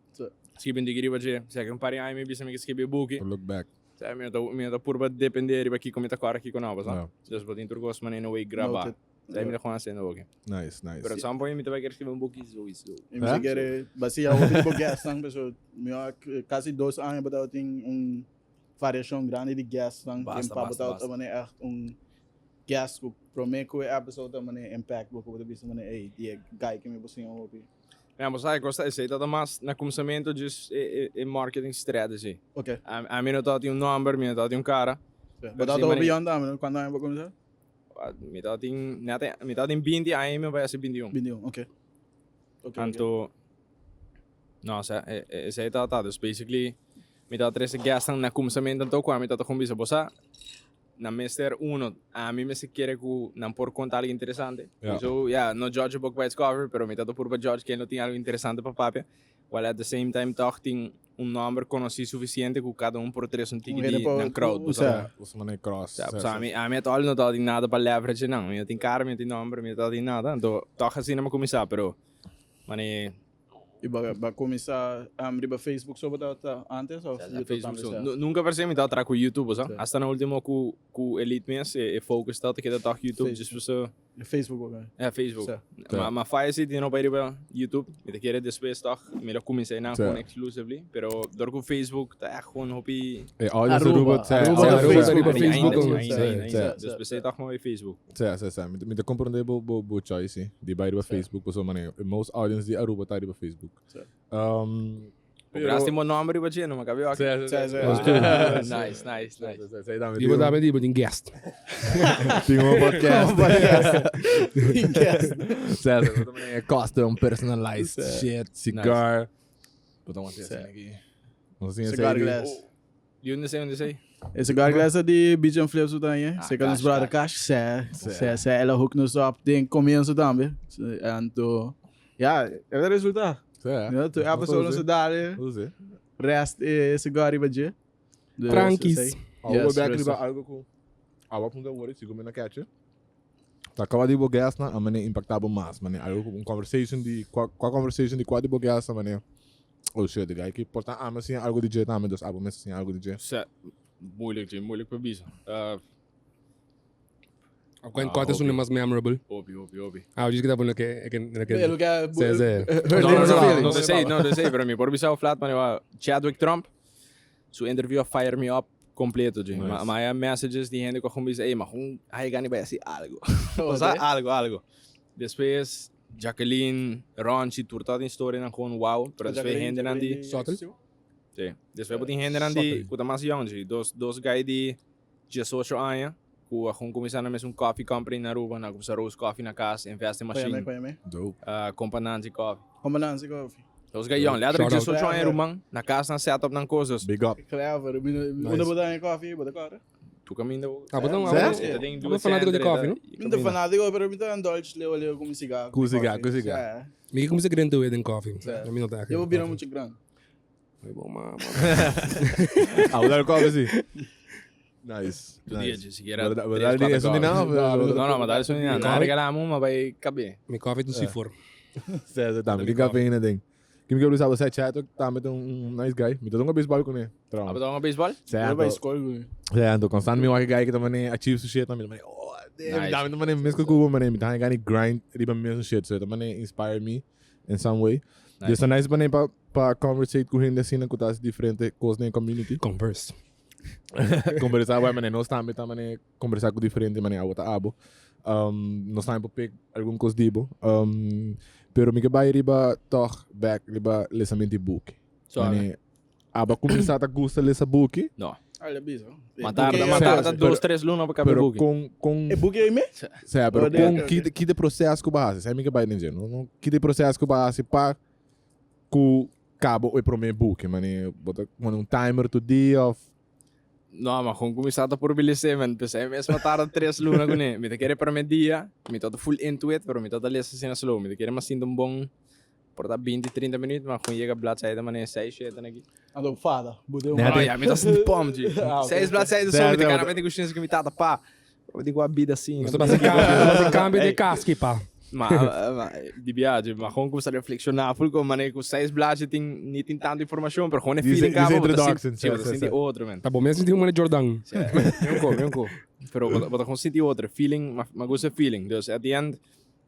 skibi un diki riba dje. Seki un par di aña mi bisa mi ke skibi e buki. To look back. Sa mi no ta, mi no ta purba depende riba kiko mi ta kòrda, kiko no, bo sa. Dus bo tin tur kos manera no wey grabá. Sa mi ta gewoon hasiendo awor aki. Nice, nice. Pero at some point mi ta bai kere skibi un buki souiso. Mi ta kere basia hopi di bo guestnan, pasobra mi a kasi dos aña bo tabatin un variashon grandi di guestnan. Basta, Tin pa bo basta, tabata basta. manera echt un guest ku prome ku e episode ta manera impact bo ku bo ta bisa manera ey di e guy ke mi bo siña hopi. Ja, bo sa e kos ta esei ta mas na kumsamentu djis e marketing strategy. Ok. Ami no tabatin un nomber, mi no tabatin un kara. Bo tabata hopi yòn tambe, kuantu aña bo kuminsá? Mi tabatin net mi tabatin binti aña i mi bai hasi bintiun. Bintiun, ok. Ok, ok. Anto, no, sa esei tabata. Dus basically mi tabata trese guestnan na kumsamentu anto ku ami tabata kon bisa bo sa nan mester uno, ami mester kere ku nan por konta algu interesante. Ja. So, ya, no judge a book by its cover, pero mi tabata purba judge ken lo tin algu interesante pa papia, while at the same time tòg tin un nòmber konosí sufisiente ku kada un por trese un tiki di nan crowd, bo sa. Bo sa manera cross. Sa, pasobra ami, ami at all no tabatin nada pa leverage nan. Mi no tin kara, mi no tin nòmber, mi no tabatin nada. Anto, tòg asina mi a kuminsá, pero mane. I bo a kuminsá riba Facebook so bo tabata antes of YouTube Facebook tambe so. sea? Nunka per se mi tabata traha ku YouTube bo sa. Sí. Hasta na ultimo ku ku Elite mes e e focus tabata keda tòg YouTube Facebook. just paso. Facebook bo kende? Ja, Facebook. Sí. Ma ma faya si tin no bai riba YouTube. Mi ta kere despues tòg mi lo kuminsá einan Sí. gewoon exclusively. Pero dor ku Facebook ta ègt gewoon hopi. E audience Aruba, Aruba, sí, Aruba ta Aruba, Facebook. Riba Ainda, Facebook. ainda, ainda, Sí, ainda. sí. Dus p'esei tòg mi bai Facebook. Sí, sí, sí. Mi ta comprende bo, bo, bo choice, sí. Di bai riba Facebook, pasobra mane, e most audience di Aruba ta riba Facebook. Sí. Pero Gracias tin bo nomber riba dje, no me cabe Sí, sí, Sí, sí. sí. Ah, nice, nice, Sí, nice. sí, sí, dame, Di bo tambe di bo tin guest. Tin un podcast. Tin guest. Sí, sí, bo ta mane custom, personalized Sí. shit, cigar. Bo ta wanta asina aki. Nos asina Cigar esei di- glass. Di unda esei, unda esei? E cigar glass ta di Beach and Flips ta ahí. Ah, Se ka nos cash, brother cash. Cash. Se, se, se, el a hook nos up den comienzo tambe. Anto, ja, el a resulta. Sí. Ja, tu episode nos a dale, Sí. rest e cigar riba dje. Dus, Tranquis. esei. Algo Yes, back rustig. riba algo ku awa punta worry sigo mi na catch. Ta kaba di bo guest na a mane impacta bo mas, mane algo ku un conversation di kwa kwa conversation di kwa di bo guest na mane oh shit de guy ki por ta ami a siña algo di dje tambe dus abo mes a siña algo di dje. Sa, moeilijk dje, moeilijk pa bisa. Uh, Kua kua ta esun mas memorable? Hopi, hopi, hopi. Ah, djis ki ta pone ke ke ke. Lo ke Sí, sí. No, no, no, no te sei, no te sei, pero mi por bisa flat mane wa Chadwick Trump su interview a fire me up completo dje. Ma ma haya messages di hende ku a bisa ey ma hun a yega ni bai hasi algo. Osea algo, algo. Despues Jacqueline, Ronchi tur ta tin storianan gewoon wow, pero despues hendenan di Sottle? Sí. Despues bo tin hendenan di ku ta mas young dje, dos dos guy di diesocho aña ku a gewoon kuminsá nan mes un coffee company na Aruba, nan a kuminsá roast coffee na kas, invest in machine. Koyame, koyame. Dope. Kompa Nancy Coffee. Kompa Nancy Coffee. Dos guy young, letterlijk Shout out. diesocho aña ruman, na kas nan set up nan kosas. Big up. Clever. Unda bo ta haña coffee, bo ta kòrda? Tu caminda bo. Ah, bo ta Sê? un Ta den bo ta fanático di coffee, no? Mi ta fanático, pero mi ta indulge leu leu cu mi cigar. Cu cigar, cu cigar. Mi ke cuminsa grente wee den coffee. Sê. Mi no ta Yo bo bira mucho grandi. Ay, bo mama. Ah, bo ta coffee si. Nice. Tu dia Nice. dje sikiera Bo ta- bo tres, ta di cuatro esun di coffee. nada, of- No, no, ma ta esun di nada. Coffee? Nan regalamo, ma bai cabe. Mi coffee ta un sifor. Sê, sê, tambe. Di cafeína den. Ki mi ke bisa bo sa Chato tambe ta un nice guy. Mi ta hunga baseball kuné trouwens. Abo ta hunga baseball? Sa Yo bai anto. skol kuné. Sa anto konstant mi wak e guy ku ta manera achieve su shit mi ta manera oh damn. Nice. Mi ta manera mes ku bo manera mi ta haña gana di grind riba mi mesun shit. So e ta manera inspire me in some way. Nice. Dus ta nice manera pa pa conversate ku hende asina ku ta hasi diferente kos den e community. Converse. Conversa wè manera nos tambe ta manera conversa ku diferente manera abo ta abo. Nos tambe por pick algun kos di bo. Pero mi ke bai riba tog back riba lesamento di buki. Sorry. Mane abo a kuminsá ta gusta lesa buki. No. Ah, le bisa. Ma tarda, ma tarda dos, tres luna pa caba e Pero buki. kon kon E buki ei me? Sea, pero Oh, kon ok, ki ok. ki de proces ku bo a hasi? Sa mi ke bai den dje, no? No, ki de proces ku bo a hasi pa ku kaba e promé buki? Mane bo ta pone un timer tur dia of No, ma gewoon kuminsá ta purbi lesa, man. P'esei mes mi a tarda tres luna kuné. Mi ta kere promé dia, mi tabata full into it, pero mi tabata lesa asina slow. Mi ta kere mas sinti un bon, por ta binti, trinta minuut, ma gewoon yega bladzijde manera seis, shete na aki. Anto fada, bo den un. No, ya, mi ta sinti pump, G. Ah, ok, Seis ok. bladzijde so, mi ta kana mete kushinsa ku mi tata, pa. Bo di ku a bida asina. Nos ta basa cambio, cambio de kaski, pa. Ma, ma, di biaha, ma gewoon kuminsá reflekshoná full ku manera ku seis bladzijde tin, ni tin tantu informashon, pero gewoon e Dice- feeling dice kaba, bo ta introduction, sinti, sí, bo ta sí, sí, sinti sí. otro, man. Ta bo mes sinti un manera Jordan. Sí, mi un ko, mi un ko. Pero bo ta gewoon sinti otro, feeling, ma, ma gusta e feeling. Dus at the end,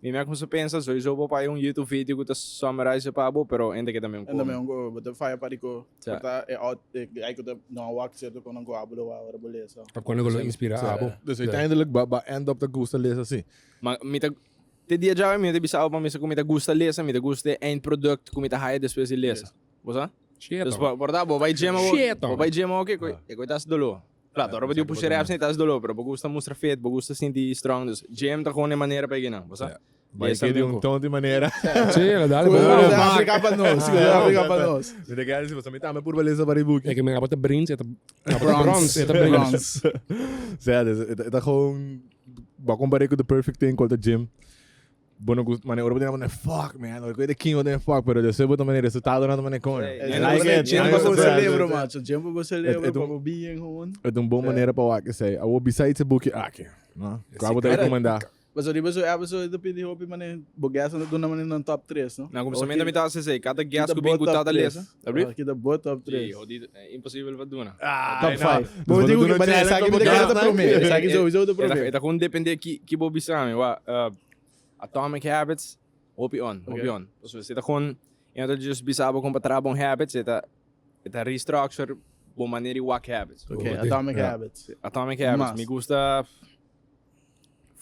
mi me a kuminsá pensa, sowieso bo pa un YouTube video ku ta summarize pa bo, pero ende ke ta mi un ko. Enda me un ko, bo ta faya pa di ko. Sí. Por ta e out, e ai ku ta no a wak sierto kon nan ku abo lo wak ora bo lesa. Pa kon lo inspira abo. Dus uiteindelijk ba ba end up ta gusta lesa si. Ma mi ta te dia djawe mi no ta bisa abo pa mi sa ku mi ta gusta lesa, mi ta gusta e eindproduct ku mi ta haya despues di lesa. Bo sa? Shit. Dus por ta bo bai gym awo, Shit, bo bai gym awo ke e koe ta hasi doló. Claro, ora bo di push reps ni ta hasi doló, pero bo gusta mustra fit, bo gusta sinti strong, dus gym ta gewoon e manera pa e gina, bo sa? Bai Lesa ke di mi un un ko. ton di manera. Sí, la dale. Kultura Bo. di Afrika pa nos, kultura di Afrika pa nos. Mi ta kere si pasobra mi tambe purba lesa vari buki. E ke men abo ta brins, e ta abo ta brons, e ta brins. Sea, dus e ta gewoon bo a compare cu The Perfect Thing cual ta gym. Bo no gusta, mane ora bo tin mane fuck man, ora cu e ta king bo tin fuck, pero despues bo ta mane resultado nan ta mane coño. Sí. Like it. Gym Gym pa pa bo bo celebro, macho. Gym pa bo celebro, Het pa bo bien gewoon. E ta un bon manera pa wak esey. Awor besides e buki aki, no? Cua bo ta recomenda? Pasobra riba su episode ta pidi hopi mane bo guest nan ta duna mane nan top tres, no? Na kuminsamentu mi ta hasi esei, kada guest Kita ku bin bo ku top tata tres. lesa. Alblief? Kita bo top tres. Sí, jodido, imposibel pa duna. Top five. Bo Dus bo digo ta duna que mane challenge esaki mi pa ta bo kere ta guest, prome. nan? Esaki sowieso ta prome. E ta gewoon depende ki ki bo bisa mi. Wa, Atomic Habits, hopi on, hopi on. Pasobra si ta gewoon, e no ta just bisa bo kon pa traha bon habits, e ta e ta restructure bo manera di wak habits. Ok, Atomic Habits. Atomic Habits, Mas. mi gusta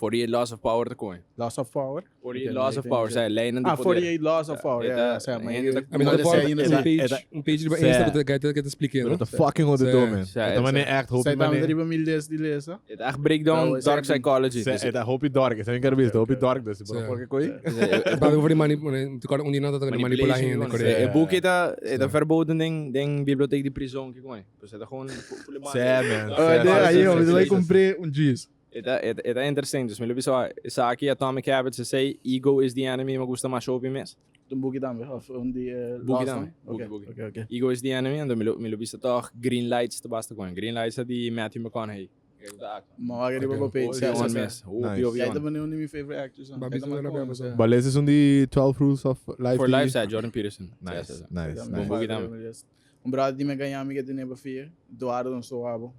48 Laws of Power ta koe. Laws of Power? 48 Laws of Power, sa leynan di Ah, poder. 48 Laws of Power, Ja, ja, ja, sa, maar hende ta- A mi no te Sa, volg sa, un page, un page riba Insta ku ta ku ta explica, Pero no? ta fucking odedor, man. Sa, E ta mane echt hopi Zij tambe mane. riba mi list di lesa. E ta echt breakdown Nou, dark psychology. Sa, Dus e ta hopi dark. Esei mi kere bisa, hopi dark dus. Bo no por ke koi. E papia over di mani, te acorda un di nan ta toca di manipula hende, E boek ta e ta verboden den den bibliotheek di prison ki koe. Dus e ta gewoon full Sa, man. Oh, Sa, de, sa, ahí, sa, hombre, sa, voy sa, compré un jeans. E ta, e ta, e ta interesting. Dus mi lo bisa, esaki Atomic Habits, esei Ego is the Enemy, mi gusta masha hopi mes. Un buki tambe, of un di eh, Buki Lost tambe, one? buki, Oké, buki. Oké, oké. Ego is the Enemy, en dan mi lo, mi lo bisa toch Green Lights ta basta con. Green Lights ta di Matthew McConaughey. Kijk op de actor. Maar waar riba Oké. bo page, Hopi sa, sa, on sa. mes. Hopi, Nice. hopi Jij on. ta un di mi favorite actors. Ba bisa na rabia, basta. But les is un di 12 Rules of Life. For di- Life sa Jordan Peterson. Nice, Sa, sa, sa. nice, Bon nice. buki tambe. Un brother di me ganha mi que tiene pa fia. Eduardo não sou abo.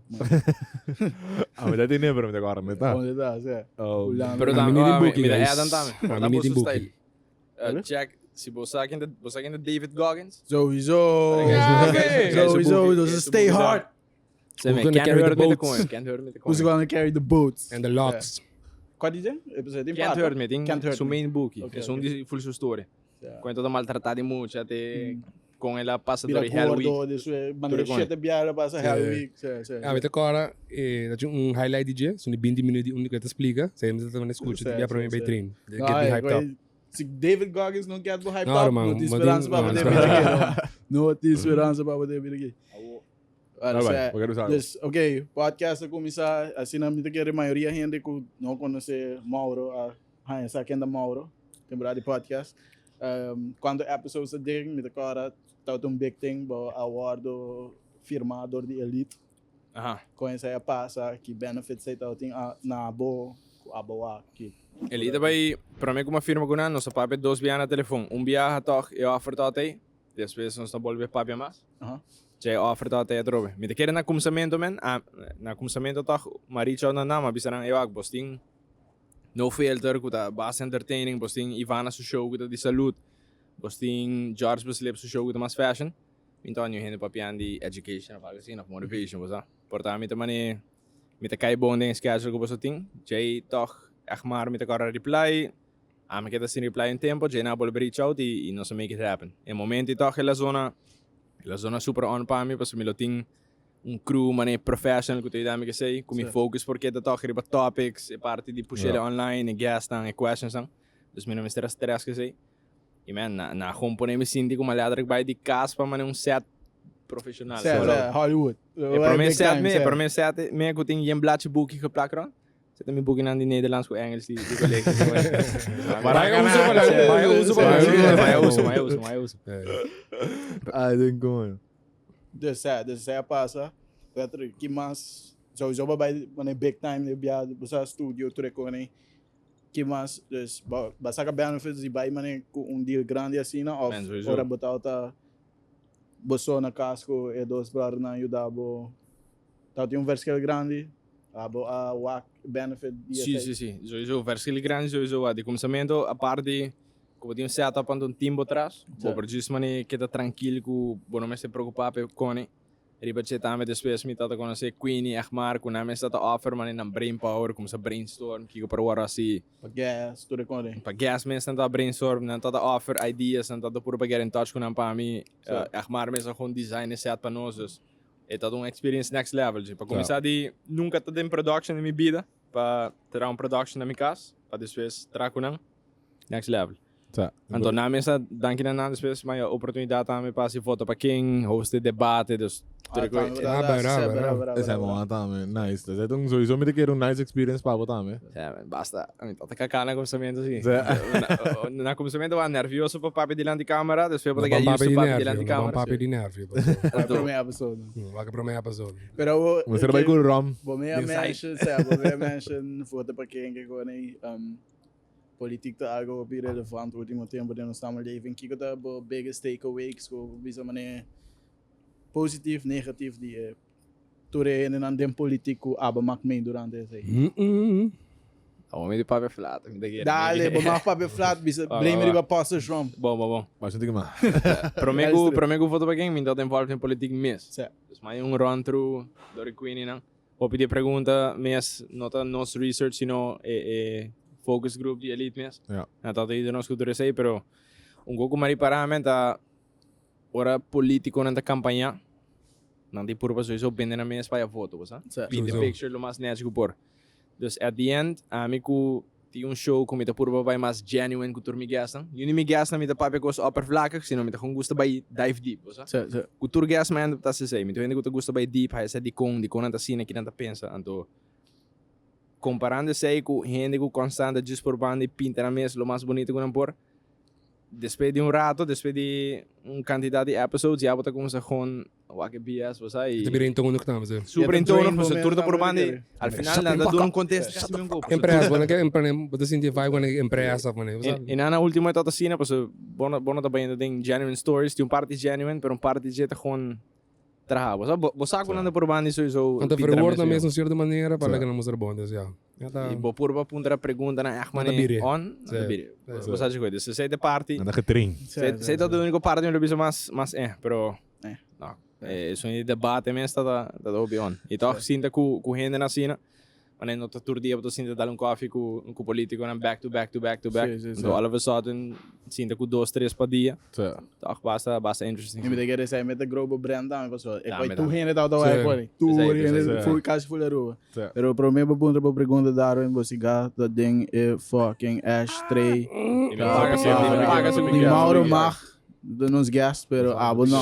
Ah, maar dat is niet meer met elkaar, met dat. Onde tá, sa. Oh. Pero A dan, mi ni ah, tin buki, mi ta guys. Adam tambe. A Ta mi ni bo tin su buki. style. Check, si bo sa ken de, bo sa ken de David Goggins? Sowieso. Ja, Sowieso, dus stay hard. Ze Who's me gonna can't carry the hurt me te boats? coin, can't hurt me te Who's coin. gonna carry the boats? And the locks. Qual die ding? Ik bezit in Can't hurt me, tin Can't hurt su me. main buki. Oké, Es un oké. di full su story. Ja. Cuenta ta maltratá di mucha, te con el a pasa Bira door di Hell Week. gordo, dus eh, Door maneer de shit biara pasa Hell Week. Sa, sa. Ah, mi ta kora, eh, dat je un highlight di dje, son di 20 minuut di un ku ta explica, sa mi ta tambe escucha, Sa, ti bia pra sa, mi bij sa. train. Get No, me ik hyped up. weet- Si David Goggins no get hyped No, up, man, no tin maar speransa die- pa no, David again. No tin speransa pa David again. Ora, Alright, sa, we gaan usar. Dus, oké, podcast a kuminsá, asina mi ta kere mayoria hende ku no konosé Mauro a haña sa ken ta Mauro, temporada di podcast. Um, kuantu episodes a den, mi ta kòrda tabata un big thing, bo a wòrdu firmá dor di Elite. Aha. Kon esei a pasa, ki benefits ei tabatin a na bo, ku abo wak, ki. Elite bai, promé ku mi a firma ku nan, nos a papia dos biaha na telefon. Un biaha tòg e offer tabata ei. Despues nos ta bolbe papia mas. Djei offer ta te atrobe. Mi ta kere na kumsamentu men, na kumsamentu tòg m'a reach out na nan, m'a bisa nan, ey wak, bos tin No Filter ku ta basta entertaining, bos tin Ivana su show ku ta di salud, bos tin George Beslip su show ku ta mas fashion. Mi ta niun hende papian di education of algo asina, of motivation, bo sa. Por ta mi ta mane, mi ta kai bon den e schedule ku boso tin. Djei tòg ègt mar mi ta kòrda reply. Ami keda sin reply un tempo, djei nan a bolbe reach out y nos a make it happen. E momento y tòg el a zona, el a zona super on pa mi pasobra mi lo tin un crew manera professional ku ta yuda mi kesey, ku mi focus por keda tòg riba topics, e parti di push'e online, e guestnan, e questionsnan. Dus mi no mester a stress kesey. Y man, na na gewoon pone mi sinti ku letterlijk bai di kas pa manera un set profesional. Sè, sè, Hollywood. E prome set mi, e prome set mi ku tin yen blachi buki geplak rond. Zet mi bukinan di Nederlands ku Engels di di colegio. Bai uso pa nan, bai uso pa nan. Bai uso, bai uso, bai uso. Ay, den kon. Dus sè, dus esei a pasa. Patrick, ki mas? Sowieso bo bai manera big time de bia, bo sa studio tur e kos ei. Ki mas? Dus bo bo a saka benefits di bai manera ku un deal grandi asina of Man, sowieso. ora bo tabata bo so na kas ku e dos brothernan yuda bo? Tabata tin un verschil grandi? Abo a wak benefit di Sí, esei? sí, sí. Sowieso, verschil grandi sowieso wak. Di kumsamentu, apart di ku bo tin un setup anto un team bo tras, bo por djis mane keda trankil ku bo no mester preokupa pa e kone. Riba dje tambe despues mi tabata konosé Queenie, Egmar, ku nan mes tabata offer mane nan brain power, kumsa brainstorm kiko por wòrdu hasi. Pa guest, tur e kone. Pa guest mes nan tabata brainstorm, nan tabata offer ideas, nan tabata puru pa get in touch ku nan pa mi. Egmar mes a kon design e set pa nos, dus E ta un experience next level. Pa cuminsa di nunca ta den production den mi bida, pa traha un production na mi cas, pa despues traha cu nan, next level. Anto nan mester danki na nan despues mi a haya oportunidad tambe pa haci voto pa ken, host e debate, dus tur e Ah, cu. Ah, bera, bera. Esei bon tambe, nice. Esei ta un sowieso mi ta kere un nice experience pa bo tambe. Ja, man, basta. Mi ta kaka na kumsamentu si. Na kumsamentu wa nervioso pa papia dilanti camera, despues bo ta get used to papia dilanti camera. No ban papia di nervio. Wak prome episode. Wak prome episode. Pero Bo mester bai ku rom. Bo me a mention, sa, bo me a mention vota pa ken ke kon ei. Politik ta algo hopi relevant ultimo tempo den nos samenleving. Kiko ta bo biggest takeaways ku bo bisa manera positif, negatif di e Tur e hendenan den politik ku aba mak mee durante esei. Awor mi di papia flat, mi ta kere. Dale, bo mag papia flat, bisa blame riba Pastor Trump. Bon, bon, bon. Mas un tiki mas. Prome ku, prome ku voto pa ken, mi tabata involved den politik mes. Sè. Dus mi a un run through dor e Queenie nan. Hopi di e pregunta mes no ta nos research sino e e focus group di Elite mes. Ja. Nan tabata yuda nos ku tur esei, pero un kos ku mi a ripara men ta Ora politiconan ta campaña, nan tin purba sowieso bende nan mes pa haya voto, bo sa? Sí. Paint the Sowieso. picture lo mas nechi cu por. Dus at the end, ami cu tin un show cu mi ta purba bay mas genuine cu tur mi guestnan. Yu ni mi guestnan mi ta papia cos oppervlakkig, sino mi ta gewoon gusta bay dive deep, bo sa? Sí, sí. Cu tur guest mi a end up ta haci esey. Mi tin hende cu ta gusta bay deep, haya sa dicon, dicon nan ta asina, ki nan ta pensa. Anto, comparando esey cu hende cu constant ta djis purbando y pinta nan mes lo mas bunito cu nan por, Despues di un rato, despues di un cantidad di episodes, ya bo ta cuminsa gewoon wak e BS, bo sa, y Ta bira intonig tambe, si. Super Ya ta intonig, drain bo pasobra mes tur ta tambe, probando y kere. al final nan ta duna un contesta casi mi un kopo. Empresa, bo no ke empre, bo ta sinti e vibe cu empresa of manera, bo sa. Y nan na ultimo e tabata asina, pasobra bo no, bo no ta bayendo den genuine stories, tin un parti genuine, pero un parti dje ta gewoon traha. Bo sa, bo sa cu nan ta probando y sowieso Nan ta pintra verwoord mes nan bien. mes un cierto manera pa Sí. laga nan mustra bon, dus ya. Ya ta. Y bo purba puntra preguntanan echt Nan ta manera biri. on, nan ta Sí. biri. Sí. Bo sa dje dus esei ta e parti. Nan ta getrain. Sí, Esei sí, esei ta sí. e unico parti mi lo bisa mas mas eh, pero Eh. no. Esun di debate mes ta ta ta hopi on. Y toch sinta cu cu hendenan asina, Wanneer no ta tur dia bo ta sinta dal un koffie cu cu politiconan back to back to back to back. Sí, sí, sí. Anto all of a sudden sinta cu dos tres pa dia. Sí. Toch basta basta interesting. Mi ta kere esei mi ta grow bo brand tambe pasobra e Tambe, koi tur tambe. hende tabata Sí. wak koi. Tur Esei, hende esei. full casi full Aruba. Sí. Pero prome bo puntra bo pregunta Darwin bo siga ta den e fucking ashtray. Y mi Ta paga si mi paga si Ni Mauro mag de nos guest pero abo no.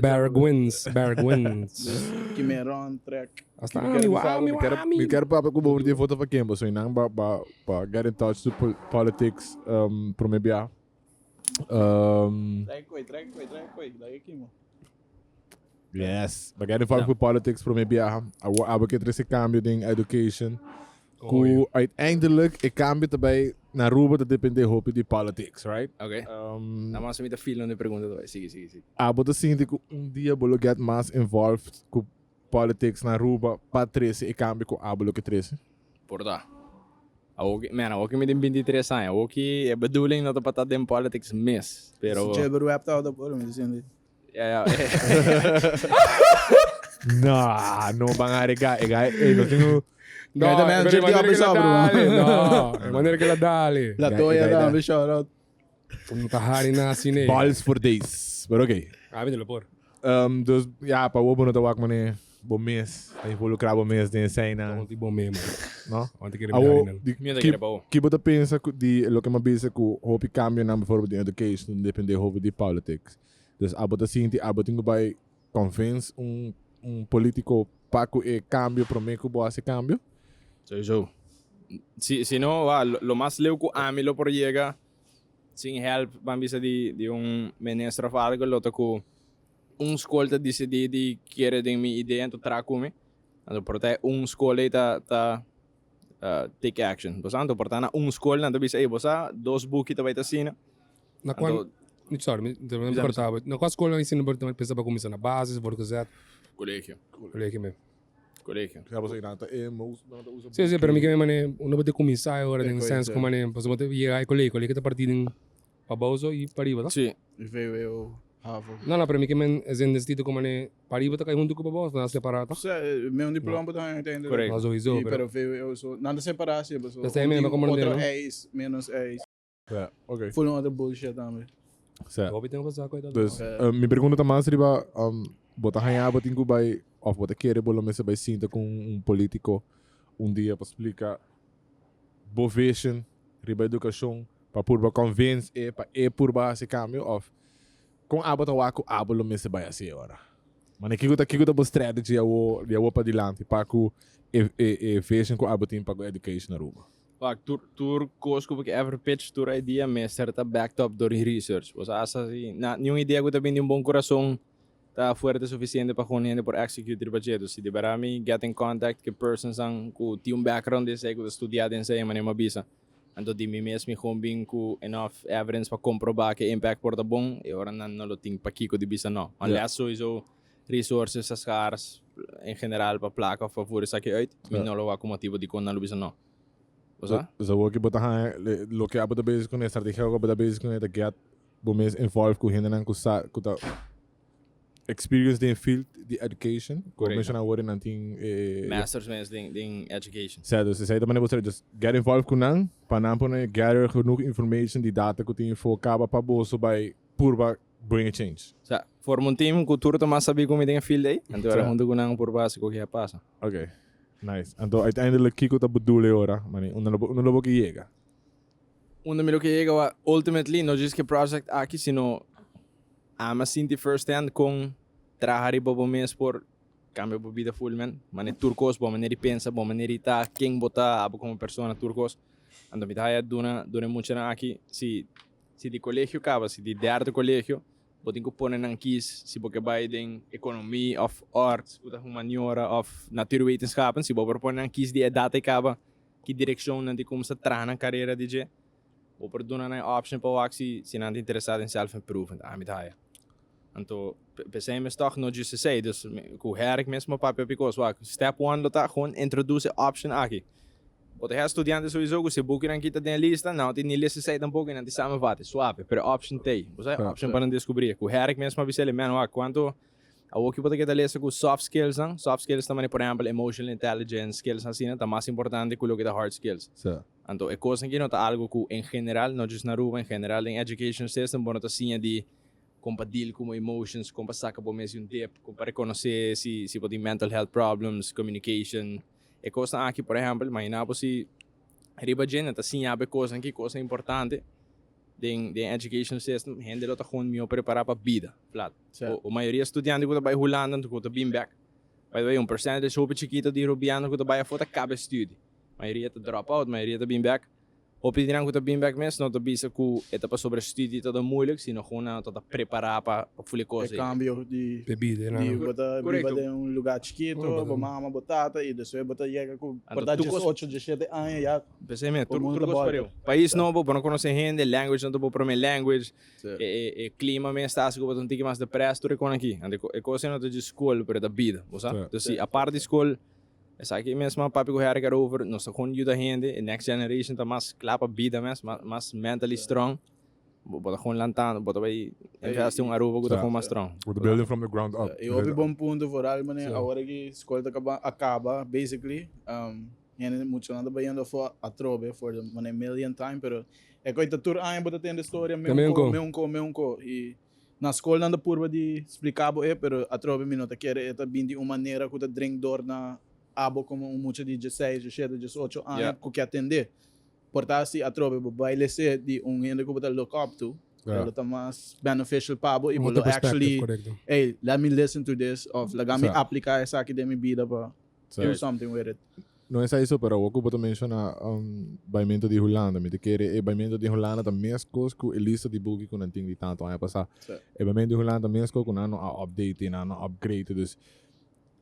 Barrack wins, Barrack wins. Ki me ron trek. Hasta Mi quiero ami, bisa ami, Mi quiero, ami. mi quiero papia cu bo over di voto pa ken, pasobra nan ba ba ba get in touch to pol politics um, prome bia. Um, Trek koi, trek koi, trek koi. Dai aki mo. yes, ba get involved cu politics prome bia. Awo abo ke trece cambio den education. Cu uiteindelijk e cambio ta bay. na Aruba ta depende hopi di politics, right? Ok. Na mas mi ta feel di pregunta to. Sigui, sigui, sigui. Abo ta sinti ku un dia bo lo get mas involved ku politics na Aruba pa trese e cambio ku abo lo ke trese? Por ta. Awo ki, man, awo ki mi tin 23 aña. Awo ki e bedoeling no ta pa ta den politics mes, pero. Si Gilbert Webb tabata por, mi ta sinti. Ja, ja. No, no ban arega. E guy, ey, no tin un. No, Guy también pero Jeffy manera que la Abisabro. dale. No, e manera que la dale. La Guy- Toya guy tambe, shout out. No ta hari na así, ne. Balls for days. Pero oké. Ah, mi lo por. Dus ja, pa bo no ta wak mane bo mes, ta involucra bo mes den esena, Don't tipo me, man. no? Want ik Awo, quiere di, Mi no ta ki, kere pa bo. ki bo ta pensa ku di loke mi a bisa ku hopi cambionan bijvoorbeeld den education depende hopi di politics. Dus abo ta sinti abo tin ku bai convince un un politico pa ku e cambio prome ku bo hasi cambio? Sowieso. Si, si no, wa, lo, lo mas leu ku ami lo por yega sin help, ban bisa di, di un minister of algo, lo ta ku un skol ta disidí di kere den mi idea anto traha ku mi. Anto por ta e un skol ei ta ta take action. Bo sa anto por ta na un skol nan ta bisa ey bo sa dos buki ta bai ta asina. Na kua sorry mi ta corta bo. Na kua skol nan ensina bo ta pensa pa kuminsa na basis, voortgezet? Colegio. Colegio mes. Colegio. Ya bo sa nan ta e most nan ta usa Si si pero mi ke mane uno bo ta kuminsa e ora den sens ku mane pasobra bo ta yega e colegio, colegio ta parti den Pabou so i pariba, to? Sí. VWO, havo. No, no, pero mi ke men es den sentido ku mane pariba ta kai huntu ku pabou, nan separá, to? Sa, mi un diploma bo ta haña uiteindelijk. Correcto. No, sowieso, I, pero. pero VWO so, nan ta separá si, paso. Esei mi no comprende, Otro no? eis, menos eis. Ja, oké. Full un otro bullshit tambe. Sa. Hopi tempo pasá ku e ta. Dus, mi pregunta ta mas riba, bo ta haña bo tin ku bai, òf bo ta kere bo lo mester bai sinta ku un polítiko un dia pa splika bo vision riba edukashon pa purba convince e pa e purba hasi cambio of con abo ta wak cu abo lo mester bay hasi e ora? Mane kico ta kico ta bo strategy awo di awo padilanti pa cu e e e vision cu abo tin pa cu education Aruba? Wak, tur tur cos cu bo ke ever pitch, tur idea mester ta backed up door research. Bo sa hasta si na niun idea cu ta bini di un bon curason ta fuerte suficiente pa con hende por execute riba dje. Dus si di berdad mi get in contact cu personsnan cu tin un background den esey, cu ta studia den esey, manera mi a bisa. Anto di mi mes mi gewoon bin cu enough evidence pa comproba cu e impact por ta bon, e ora nan no lo tin pakico di bisa no. Unless sowieso resources ta schaars en general pa placa of pa voer esaki uit, mi no lo wak cu motibo dicon nan lo bisa no. Bo sa? Dus awor ki bo ta haña loke abo ta bezig cune, e strategia cu abo ta bezig cune ta get bo mes involve cu hendenan cu sa cu ta experience den field di education. Cu Correcto. menciona awor nan tin e Masters mes den den education. Sa, dus esei ta manera bo sa just get involved cu nan pa nan pone gather genoeg information di data cu tin info caba pa boso bay purba bring a change. Sa, forma un team cu tur ta mas sabi cu mi den e field ei, anto era Sa. hunto cu nan purba haci cu ke a pasa. Ok, nice. Anto uiteindelijk kico ta bo doel e ora? Mane, unda lo bo unda lo bo ke yega? Unda mi lo ke yega wa ultimately no djis ke project aki sino ami a sinti first hand kon traha riba bo mes por cambia bo bida full man. Mane tur cos, bo manera di pensa, bo manera di ta, ken bo ta, abo como persona, tur cos. Anto mi ta haya duna duna e muchanan aki si si di colegio caba, si di derde colegio bo tin cu pone nan kies si bo ke bay den economie of arts cu ta humaniora of natuurwetenschappen, si bo por pone nan kies di edad ey caba ki direkshon nan tin kumsa traha nan karera di dje, bo por duna nan e option pa wak si si nan ta interesá den self improvement, ami ta haya. Anto p'esei mes tòg no djis esei, dus ku Herrick mes mi a papia bikos wak step one lo ta gewoon introduce e option aki. Bo ta haya studiante souiso ku si bukinan kita den e lista, nan no tin ni lesa esei tampoko i nan tin samenvatte, suave, pero e option t'ei. Bo sa e option pa nan descubri. Ku Herrick mes mi a bisa el, man wak kuantu Awor ki bo ta keda lesa ku soft skills nan, soft skills ta manera por ehempel emotional intelligence, skills asina ta mas importante ku loke ta hard skills. Anto e kosnan aki no ta algo ku en general, no just na Aruba, en general den education system bo no ta siña di kon pa deal ku bo emotions, kon pa saka bo mes di un dip, kon pa rekonosé si si bo tin mental health problems, communication. E kosnan aki por ehempel, imagina bo si riba dje nan ta siña bo e kosnan aki, kosnan importante den den education system, hende lo ta gewoon mihó prepará pa bida, plat. O mayoria studiante ku ta bai Hulanda anto ku ta bin bek. By the way, un percentage hopi chikito di Rubiano ku ta bai afó ta kaba e studi. Mayoria ta drop out, mayoria ta bin bek. Hopi di nan ku ta bin bek mes no ta bisa ku e ta pasobra studi ta ta moeilijk, sino gewoon nan no ta ta prepara pa pa ful e kos E ei. cambio di Pe bida, di no. bo ta biba Correcto. den un lugar chikito, Oh, bo mama, bo tata y despues bo ta yega cu Anto por ta tur kos 18, 17 aña ya P'esei mes, bo tur mundo tur ta kos bolter. pareu. Pais nobo, bo no konosé hende, language no ta bo promé language, Sí. e e e klima mes ta hasi ku bo ta un tiki mas depressed, tur e kon aki. Anto e ko e kos ei no ta djis skol, pero e ta bida, bo sa? Sí. Entonces si apart di skol, Esaki mes ma papia ku Herrick erover, nos ta kon yuda hende, e next generation ta mas kla pa bida mes, mas mentally strong. Bo ta kon lantando, bo ta bai invest den un Aruba ku ta kon mas strong. Bo ta building from the ground up. E hopi bon punto vooral manera awor aki skol ta kaba a kaba basically hende muchanan ta bayendo afo atrobe for the manera million time pero e koe ta tur aña bo ta tende storia meun ko meun ko meun ko y Na skol nan ta purba di splika bo e, pero atrobe mi no ta kere e ta bin di un manera ku ta drink dor na abo komo un mucha di dieseis, diesshete, diesocho aña ku ke atendé. Por ta si atrobe bo bai les'é di un hende ku bo ta look up to, e lo ta mas beneficial pa bo i bo lo actually, ey, let me listen to this of laga mi aplika esaki den mi bida pa do something with it. No esei so, pero awor ku bo ta menshoná baimento di Hulanda, mi ta kere e baimento di Hulanda ta meskos ku e lista di buki ku nan tin di tantu aña pasá. E baimento di Hulanda ta meskos ku nan no a update, nan no a upgrade. Dus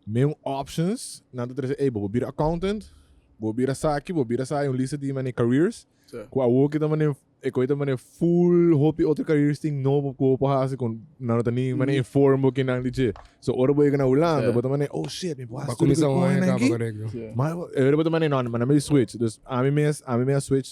meun options nan ta trese, ey bo por bira accountant, bo por bira esaki, bo por bira esaki, un lista di mane careers ku awor ki ta mane E koe ta mane full hopi otro careers tin nobo ku bo por hasi ku nan no ta ni mane inform bo kinan di dje. So ora bo yega na Hulanda bo ta mane oh shit mi por hasi tur e koenan aki. Ma e ora bo ta mane no ma nan mi switch. Dus ami mes ami mes a switch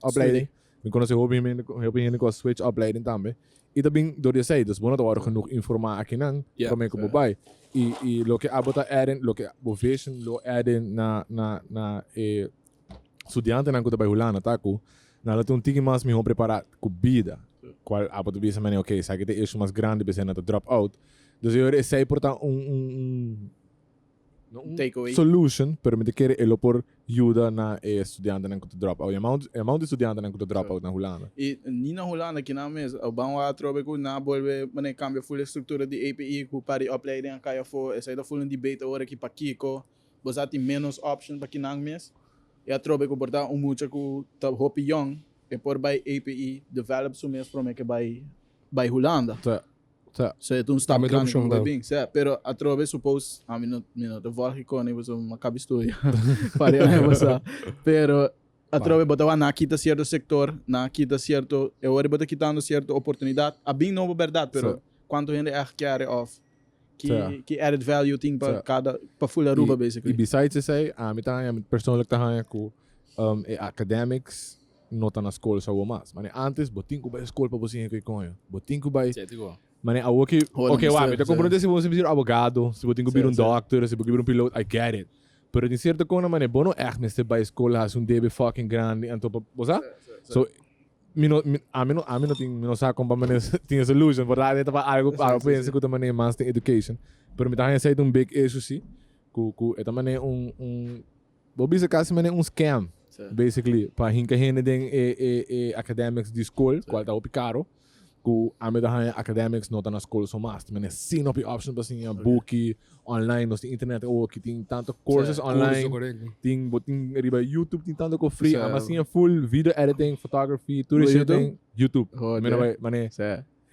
opleiding. Mi konosi hopi hende hopi hende ku a switch opleiding tambe. I ta bin dor di esei. Dus bo no ta wòrdu genoeg informá akinan promé ku bo bai. I i loke abo ta add in loke bo vision lo add in na na na e Studiantenan ku ta bai Hulanda ta ku nan lo tin un tiki mas mihó prepará ku bida, kual abo ta bisa manera ok esaki ta e issue mas grandi p'esei nan ta drop out. Dus e ora esei por ta un un un no un Takeaway. solution pero mi ta kere e lo por yuda na e studiantenan ku ta drop out. E amount e amount di studiantenan ku ta drop out na Hulanda. I ni na Hulanda kinan mes a ban wak atrobe ku nan a bolbe manera kambia full e struktura di APE ku pa di opleiding a kai afó. Esei ta full un debate awor aki pakiko. Bo sa tin menos option pa kinan mes. E atrobe ku por ta un mucha ku ta hopi yong, e por bai APE develop su mes prome ke bai bai Hulanda. Sa, sa. So e ta un stap Tambe ta grandi opcion ku bo ta. bin. Sa, pero atrobe suppose, ami no mi no ta volg e koni pasobra mi a kabi studia par di aña pasá. Pero atrobe bo ta wak nan a kita sierto sektor, nan a kita sierto, e ora bo ta kitando sierto oportunidat. A bin nobo bèrdat, pero Sa. kuantu hende ègt kere òf Ki, Sa. ki added value tin pa Sa. kada, pa full Aruba I, basically. i besides esei, ami ta haña, mi persoonlijk ta haña ku um, e academics no ta na skol sa awor mas. Mane antes bo tin ku bai skol pa bo siña koi koño. Bo tin ku bai Sê, tipo. Mane awor ki, Hoor, ok, wak, mi ta sa. comprende si bo mester bira abogado, si bo tin ku Sa, bira un sa. dokter, si bo ke bira un piloot, I get it. Pero tin cierto konan mane bo no echt mester bai skol hasi un debe fucking grandi anto pa, bo sa? So, Mi no, mi, ami no, ami no tin, mi no sa kon pa mane tin e solution, por ta ta pa algo, algo pensa ku ta mane mas den education. Pero mi ta haña esei ta un big issue si, ku, ku e ta mane un, un, bo bisa kasi mane un scam, basically, pa hinka hende den e, e, e academics di skol, kual ta hopi karo. Ku ami ta haña academics no ta na skol so mas. Mene sin hopi option pa siña buki, online, nos tin internet awoki, tin tanto courses online, tin bo tin riba YouTube tin tanto ko free. Ami a siña full video editing, photography, tur e shit den YouTube. Mi no bai mane.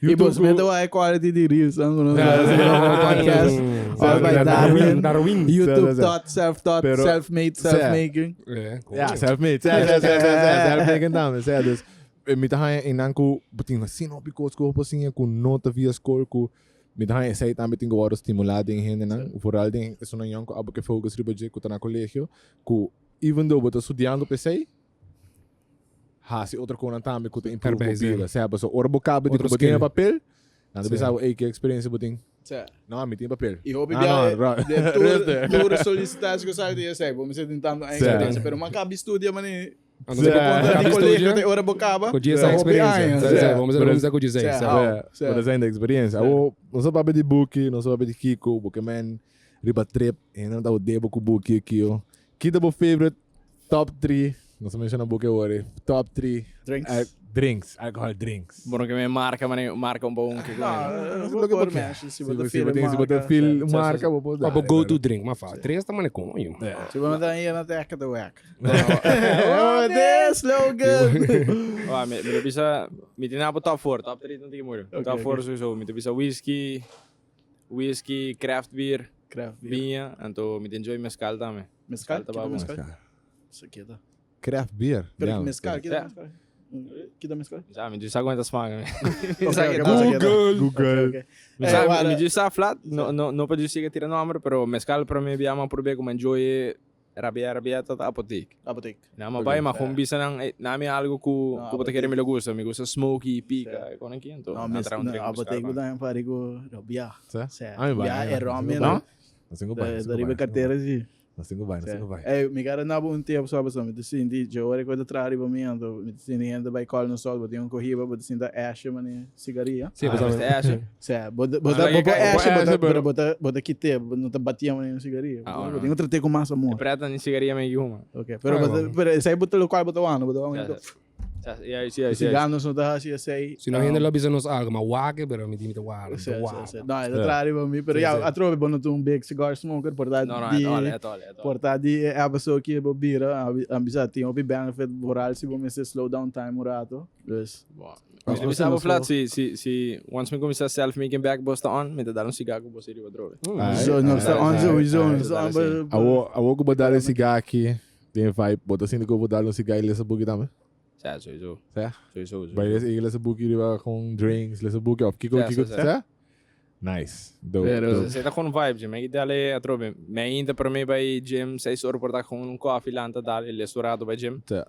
I bos mete wak e quality di reels nan ku nos a hasi riba podcast. Self by Darwin. Darwin. YouTube taught, self taught, self made, self making. Ja, self made. Self making tambe. Dus Mi ta haña einan ku bo tin asina hopi kos ku bo por siña ku no ta via skol ku mi ta haña esei tambe tin ku wòrdu stimulá den hendenan, vooral den esunnan yòn ku abo ke focus riba dje ku ta na kolegio, ku even though bo ta studiando p'esei, hasi otro konan tambe ku ta improve bo bida. Sea pasobra ora bo kaba di ku bo tin e papel, nan ta bisa bo, ey, ke eksperensia bo tin? No, mi tin papel. I hopi Ah, bia no, ro- de tur Rustig. tur solicitatie ku sa di esei, bo mester tin tantu aña Sea. eksperensia, pero man kabi studia mane Anto Sea. bo konta di Kabi kolegio studia te ora bo kaba. ku dje sa Hopi experiencia. aña, Sa, sea. sa, bo mester Pero- kuminsá ku dje Sea, sa. how? Sea, Sea. bo ta sa experiencia. Awo, nos a papia di buki, nos a papia di kiko, bo ke men riba trip, hende nan ta debo ku buki aki yo. Ki ta bo favorite top 3, nos a menciona buki awor, eh, top 3 Drinks. eh, Drinks, alcohol drinks. Bo no ke me marca mane marca un pa un ke No, Lo bo ke bo por ke. mention si Si bo ta bo si feel bo e tin si bo ta marca. feel Sa, sa, marca sa. bo por Pa bo dale go pero. to drink, ma fa tres ta mane coño. Si bo no ta haya na ta ta wek. No, Oh, this slogan. Wa, mi mi ta bisa mi tin abo top four, top three no tin ke muri. Ok, Top ok. four sowieso. Mi ta bisa whisky, whisky, craft beer, Craft beer. biña, anto mi ta enjoy mezcal tambe. Mezcal? Mezcal ta Kita ba bon. mezcal? Mezcal. Sa kita. Craft beer. Pero Damn. mezcal, kita Ja. mezcal. Kita mezcal? Sa, mi sa cuenta smaak. Ok, Sa ok, pasa kita. Google. Google. Ok, ok. Mi Eh, sa, guarda. mi sa flat, no no no pa siga tira nombre, pero mezcal pa mi biama probeer como enjoy rabia rabia ta apotek. Apotek. Na ma bai ma gewoon bisa nang eh, na mi algo ku No, ku bota querer mi lo gusta, mi gusta smoky, pica, con aquí ento. No, na mes, tra un no, drink mezcal apotek pa. buta pari ku rabia. Sa? Sa. Ah, mi bai, Ya, mi e bai, rom, mi no? bai. No singo bai, no Da singo riba bai, no singo cartera bai. si. No singo bai, no singo bai. Ey, mi cara na un tempo só pessoal, mi te sinti, je ora coisa tra riba mi ando, mi te sinti gente vai call no sol, boti un cohiba, boti sinta ash mane cigaria. Sí, Ah, pues, este ash. Cioè, bota bota Ah, bota like, ash, ash, bota pero- pero bota bota kite, no te batia mane cigaria. Ah, no. Boti un trate com massa amor. Preta ni cigaria me huma. Ok, pero Ah, bota bom. pero sai bota lo qual bota wano, bota wano. Ja, ja, ja, ja. Cigarro no ta hasi sei. Si no hende lo bisa nos algo, ma wake, pero mi timita wara, Sì, sì, wara. sì. No, è da tra riba mi, però ja, atrove bono tu un big cigar smoker, porta No, no, di è tole, è tole, è tole. Porta di episode que bo bira, ambisa tin opi benefit moral si bo mester slow down time un rato. Dus Bom. Als Mi we bisa zijn flat nog si si si once mi comincia self making back bosta on, mi te dar un cigarro bo siri droga. Ai, zo no ai, sta on ai, sowieso, ai. no sta on ai. Awo, awo ku bo dal un cigar aki, den vibe, bo ta sinti ku bo dal un cigar i lesa buki tambe? Ja, sowieso. Sa? Sowieso. sowieso. Bai lesa, i lesa buki riba con drinks, lesa buki of kiko Ja, kiko, sa, sa. sa? Nice. Dope, Pero- dope. Zit gewoon vibe, je. Me dale atrobe. Me ainda para mim bij gym, 6 ore por dag gewoon een koffie lanta dale restaurant bij gym. Ja.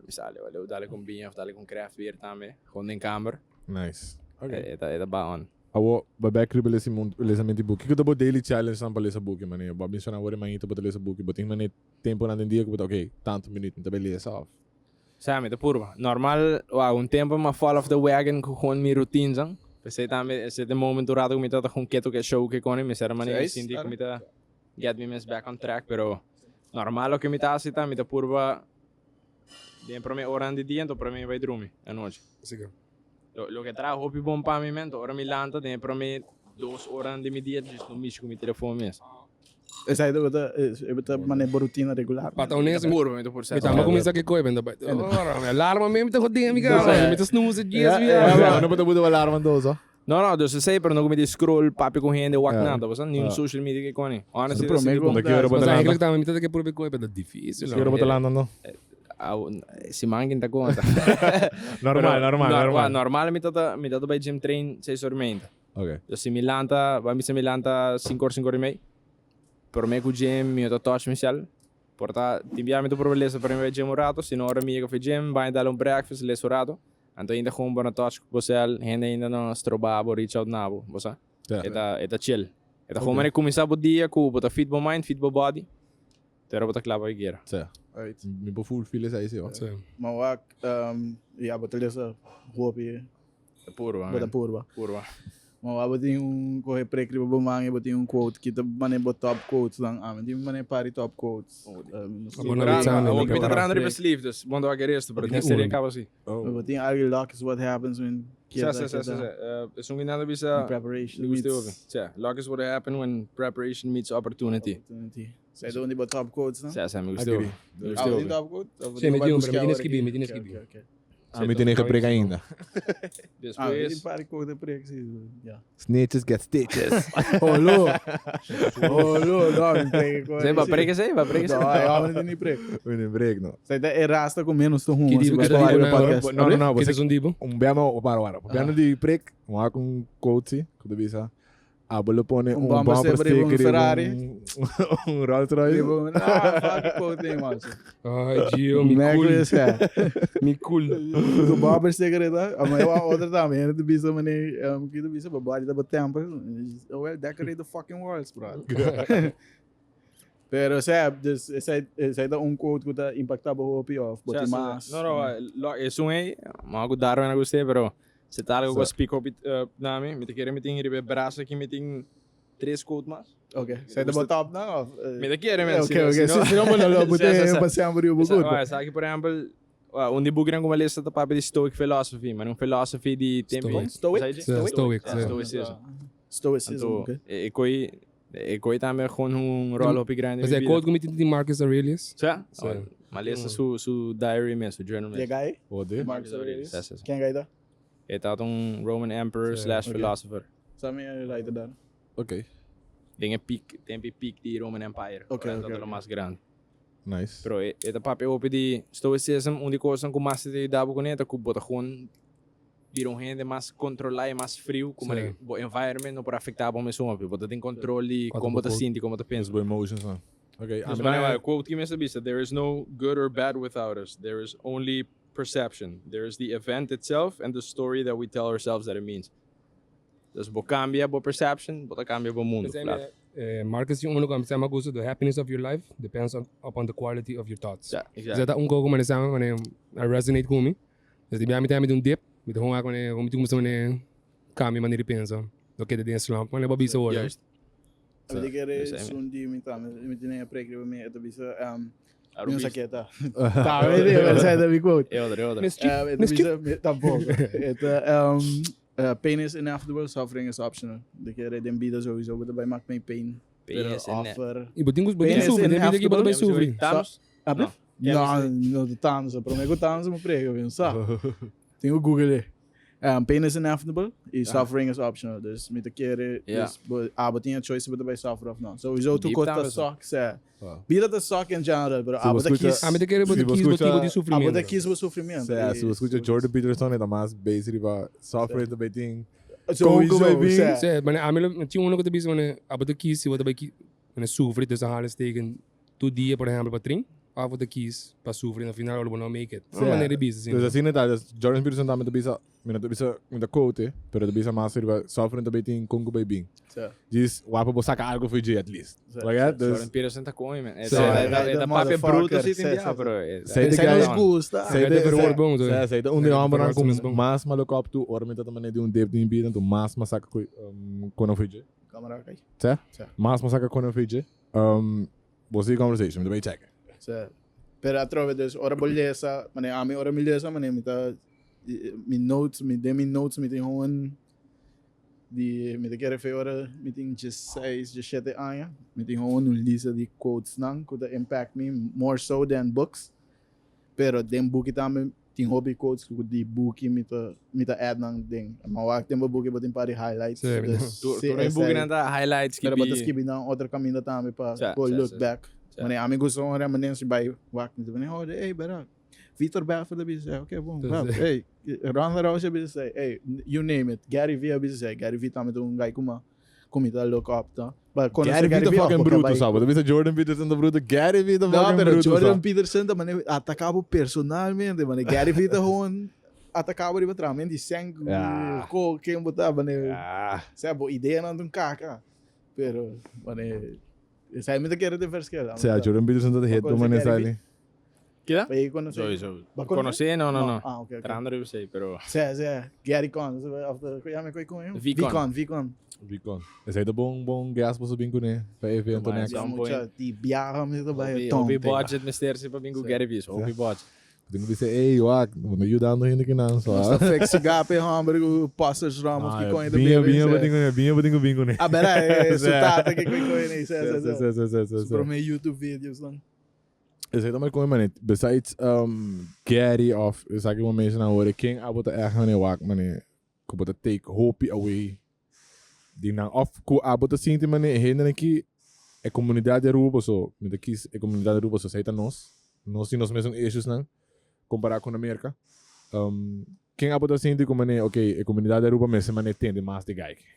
Sale, wale, dale con biña of dale con craft beer tambe. Gewoon in kamer. Nice. Okay. Eta eta ba on. Awo, ba back riba lesa mund, lesamento di buki. Kiko ta bo daily challenge nan pa lesa buki, mane? Bo a menciona awor e mainta bo ta lesa buki. Bo tin mane tempo nan den dia ku bo ta, ok, tanto minuut mi ta bay lesa of? Sa, mi ta purba. Normal, wa, un tempo mi a fall off the wagon ku gewoon mi routine san. P'esei tambe, esei ta e momento rato ku mi tabata gewoon keto ku e show ku e koni. Mi sera manera mi Seis, sinti ku ara? mi ta get mi mes back on track, pero normal loke mi ta hasi ta mi ta purba den prome oranan di dia, anto prome mi bai drumi anochi. Siga. Lo, loke traha hopi bon pa mi, man, ora mi lanta den e prome dos oranan di mi dia, djis no mishi ku mi telefon mes. Esei tabata, e ta mane bo rutina regular. Pa ta honesto, Purba, mi ta purba. mi tambe cuminsa ke koe, benta bai. Ora, mi alarma mi ta godin mi cara. Mi ta snooze dies mi. Ja, no bo ta alarma anto, so. No, no, dus esei, pero no ku mi di scroll, papia ku hende, wak nada, bo sa, ni un Ja. social media ke koni. Honestly, Su prome ta ku- Ki ora bo ta Mas lanta? eigenlijk tambe mi ta ke purba koe, pero ta difícil. Ki ora bo ta lanta anto? Au, siman kin ta konta. Normal, Pero, normal, nor- normal. wa, normal mi tata, mi tata bai gym train 6 or meinta. Ok. Dus si mi lanta, bai mi lanta 5 or, 5 or y mei. Prome ku gym, mi no ta touch mi cel. Por ta, tin bia mi ta proba lesa prome bai gym un rato, si no ora mi yega for gym, bai dal un breakfast, lesa un rato. Anto ainda gewoon bo no touch bo cel, hende ainda no stroba bo, reach out na bo, bo sa. Ja. E ta, e ta chill. E ta gewoon manera cuminsa bo dia ku bo ta fit bo mind, fit bo body. Te ora bo ta kla pa guera. Sa. Right. Mi por full feel esei si, hoor. Sí. Ma wak, ya bo ta lesa hopi. Purba, Bo ta man. purba. Purba. Ma wak bo tin un kohe prek riba bo man i bo tin un quote ki ta mane bo top quotes nan. Ami tin mane pari top quotes. No Bo na bisa mi, Awor mi ta no trahando riba sleeve, dus bo no ta wak e resto, pero den serie kaba si. Oh. Bo tin algo luck is what happens when Sa, sa, sa, sa, sa. Esun ki nan ta bisa Preparation mi gusta meets hopi. Sa, luck is what happen when preparation meets opportunity. Opportunity. Sa ta un di bo top quotes, no? Sa, sa, mi gusta Agree. hopi. Mi gusta Ah, bo tin hopi. top quote? Of Sí, mi bo tin un, bai pero mi busca tin awor skibi, aki? mi tin Ok, skibi. ok, ok. Ah, mi tin geprek ainda. Ah, mi Despues. tin par di quote prek, sí. Ja. Snitches get stitches. Holo. Holo, no, mi prek ko. Zé, ba prek esei, ba prek esei. No, ja, mi tin ni prek. Mi tin prek, no. Zij ta e rasta ku menos te huma. Ki si di- bo ki spaar di- riba no, podcast. No, no, no. Ki ta un dibo? Un biano, para, para. Un biano di prek, un wak un quote, si, ku ta bisa. Abo lo pone Un un bumper bumper sticker riba un sticker riba Ferrari. un un Rolls Royce. Riba un- Ah, fuck quote nee, man. Ai, Gio, mi Merk cool. is, ja. Mi cool. Do bumper sticker eta. Maar eu outra também, era de bisa mané, que de bisa, body da temper. Well, decorate the fucking walls, bro. Pero sea, dus esei esei ta un quote ku ta impactá bo hopi of bo Sa, tin sa, mas. sa. No, no, lo, esun ei, ma ku Darwin a gust'é, pero se ta algo ku a speak hopi na mi, mi ta kere mi tin riba e brasa aki mi tin tres quote mas. Ok, esei ta bo top nan of? Mi ta kere men, Ok, ok, si, si no bo no lo bo Sa, sa, te sa. paseando riba bo Sa, gut. ora, esaki por ehempel, Un di bukinan ku mi a lesa ta papia di Stoic philosophy, man un philosophy di tempu. Stoic? Stoic? Stoic, si. Stoicism. Stoicism, Anto, ok. e koi, e koi tambe gewoon un rol hopi grandi den mi bida. Quote ku mi tin di Marcus Aurelius. Sa? Si. Mi a lesa su, su diary mes, su journal mes. E guy? Ode. Marcus Aurelius. Si, si, si. Ken guy ta? E tabata un Roman emperor slash philosopher. Sa mi a write it down. Ok. Den e peak, tempu e peak di Roman Empire. Ok, Ora ok, tabata lo ok. mas grandi. Nice. Pero e e ta papia hopi di stoicism, un di kosnan ku mas ta yuda bo kuné ta ku bo ta gewoon bira un hende mas kontrolá i mas friu, ku manera bo environment no por afektá bo mesun hopi. Bo ta tin kontrol di kon bo ta sinti, kon bo ta pensa. Bo emotions nan. Ok, Dus manera e quote ki mester bisa, There is no good or bad without us, there is only perception. There is the event itself and the story that we tell ourselves that it means. Dus bo cambia bo perception, bo ta cambia bo mundo. Flat. Marcus tin uno cu a mi a gusta, The happiness of your life depends on upon the quality of your thoughts. Ja, exactly. Esei ta un co cu manera sama manera a resonate cu mi. Dus di bia mi ta mi un dip, mi ta hunga cu manera mi ta cuminsa manera cambia manera di pensa. No keda den slump, manera bo a bisa ora. Juist. Mi ta kere Esei mi. esun di mi ta mi tene e prek riba mi e ta bisa Aru mi no sa bisa. ke ta. Ta mi di pero esei ta mi quote. E otro, e otro. Mischief, E ta mischief. bisa mi tampoco. E ta Pain is inevitable, suffering is optional. De kere den bida sowieso bo ta bai mak mei pain. Pain Pero is ine- offer. Y bo tin ku bo tin Pain is sufri, den bida aki bo ta bai inevitable. sufri. Thanos? Ablif? No. No, no ta Thanos. Prome ku Thanos mi prega, mi no sa. Tin ku Google e. Pain is inevitable y suffering is optional. Dus mi ta kere, Ja. dus bo, abo tin e choice si bo ta bai suffer of no. Sowieso tur Deep kos ta Thanos. suck, sa. Bida ta suck in general, pero Si bo abo ta scucha- kies. A mi ta kere bo Si ta bo kies bo scucha- tipo di Abo sufrimiento. ta kies bo sufrimiento. Sea, si bo scucha Jordan Peterson e ta mas base riba suffering ta bay tin. Sowieso, Con cu bay sea. Sea, mane ami lo tin uno cu ta bisa mane abo ta kies si bo ta bay ki mane sufri tussen aanhalingstekens tur dia por ehempel pa trin of bo ta kies pa sufri na final ora bo no make it. Sea. Un manera di bisa asina. Dus asina ta, dus Jordan Peterson tambe ta bisa Mi no ta bisa, mi ta quote, pero ta bisa mas riba suffering ta bay tin con cu bay bin. Sí. Djis wapa bo saca algo for dje at least. Sí, Like that? sí. Dus, Jordan Peterson ta come, man. Sí. E ta papia bruto Motherfucker. si tin Sí, bia, sí, pero Sei de Esei guy- nos gusta. Sei Hij de- heeft er woord bom, zo. Sí, sei ta un di Hij hombernan heeft cu er woord bom. mas ma look up to ora mi ta ta mane di un dip den bida, anto mas ma saca cu cono for dje. Camera, ok. Sí? Sí. Mas ma saca cono for dje. Bo sigui conversation, mi ta bay check. Sí. Pero atrobe, dus ora bo lesa, mane ami ora mi lesa, mane mi ta mi notes, mi den mi notes mi tin gewoon di mi ta kere fe ora mi tin diesseis, diesshete aña, mi tin gewoon un lista di quotesnan ku ta impact mi more so than books. Pero den buki tambe tin hopi quotes ku di buki mi ta mi ta add nan den. Ma wak den bo buki bo tin par di highlights. Sí, Dus, Tur sí, tur e esei. bukinan ta highlights Pero bo ta skibi. skibi nan otro kaminda tambe pa Sa, bo sa, look sa. back. Sa. Wanneer ami gusta un reminiscentie bij wak mi ta bini, oh, hey, bera. Vitor Belfort a bisa, ok, bon, Dus, well, hey, Ronda Rousey a bisa, hey, you name it. Gary Vee a bisa, Gary Vee tambe ta un guy ku mi ku mi ta look up ta. But konosé Gary Vee ta Gary Vee, fucking oh, bruto, bai- sa. Bo ta bisa Jordan Peterson ta bruto, Gary Vee ta No, fucking pero bruto, sa. Jordan Peterson ta mane atacá bo personalmente, mane Gary Vee ta gewoon atacá bo riba tramen di seng Ja. ko ken bo ta, mane Ah. sea bo ideanan ta un kaka. Pero mane esei mi ta kere den verschil. Sea, Jordan Peterson ta hit Ba do conoce mane Gary sali. Keda? Ba je conoce? Sowieso. Ba conoce? Conoce? No, no, no. Ah, ok, ok. Trahando riba esei, pero... Sea, sea. Gary Con. Of de, ja, mi koi con? Vicon. Vicon, Vicon. Vicon. Esei ta bon, bon gas boso bin kuné pa evento Maar next. some Mucha point. di biaha mi ta bai Hopi, ton. hopi budget mester si pa bin ku Gary Vee. Hopi budget. Bo tin ku bisa, ey, wak, bo no yudando hende kinan, so. Nos ta fix gape hombre ku posters ram of ki coin de Binha, bebe. binha, bo tin kuné, binha, bo tin ku bin kuné. Ah, bera, eh, su Sea. tata ki koi koi nei. Sea, Sea, sea, sea, sea. sea, sea, sea, Su sea. prome YouTube videos dan. Esei ta mal mane. Besides Gary of esaki bo menciona awor, ken abo ta echt mane wak mane ku bo ta take hopi away di nan of ku abo ta sinti mane e hendenan aki e komunidat di Aruba so mi ta kis e komunidat di Aruba so esei ta nos. Nos tin nos mesun issues nan kompara ku na Merka. Ken abo ta sinti ku mane okay e komunidat di Aruba mester mane tende mas di guy aki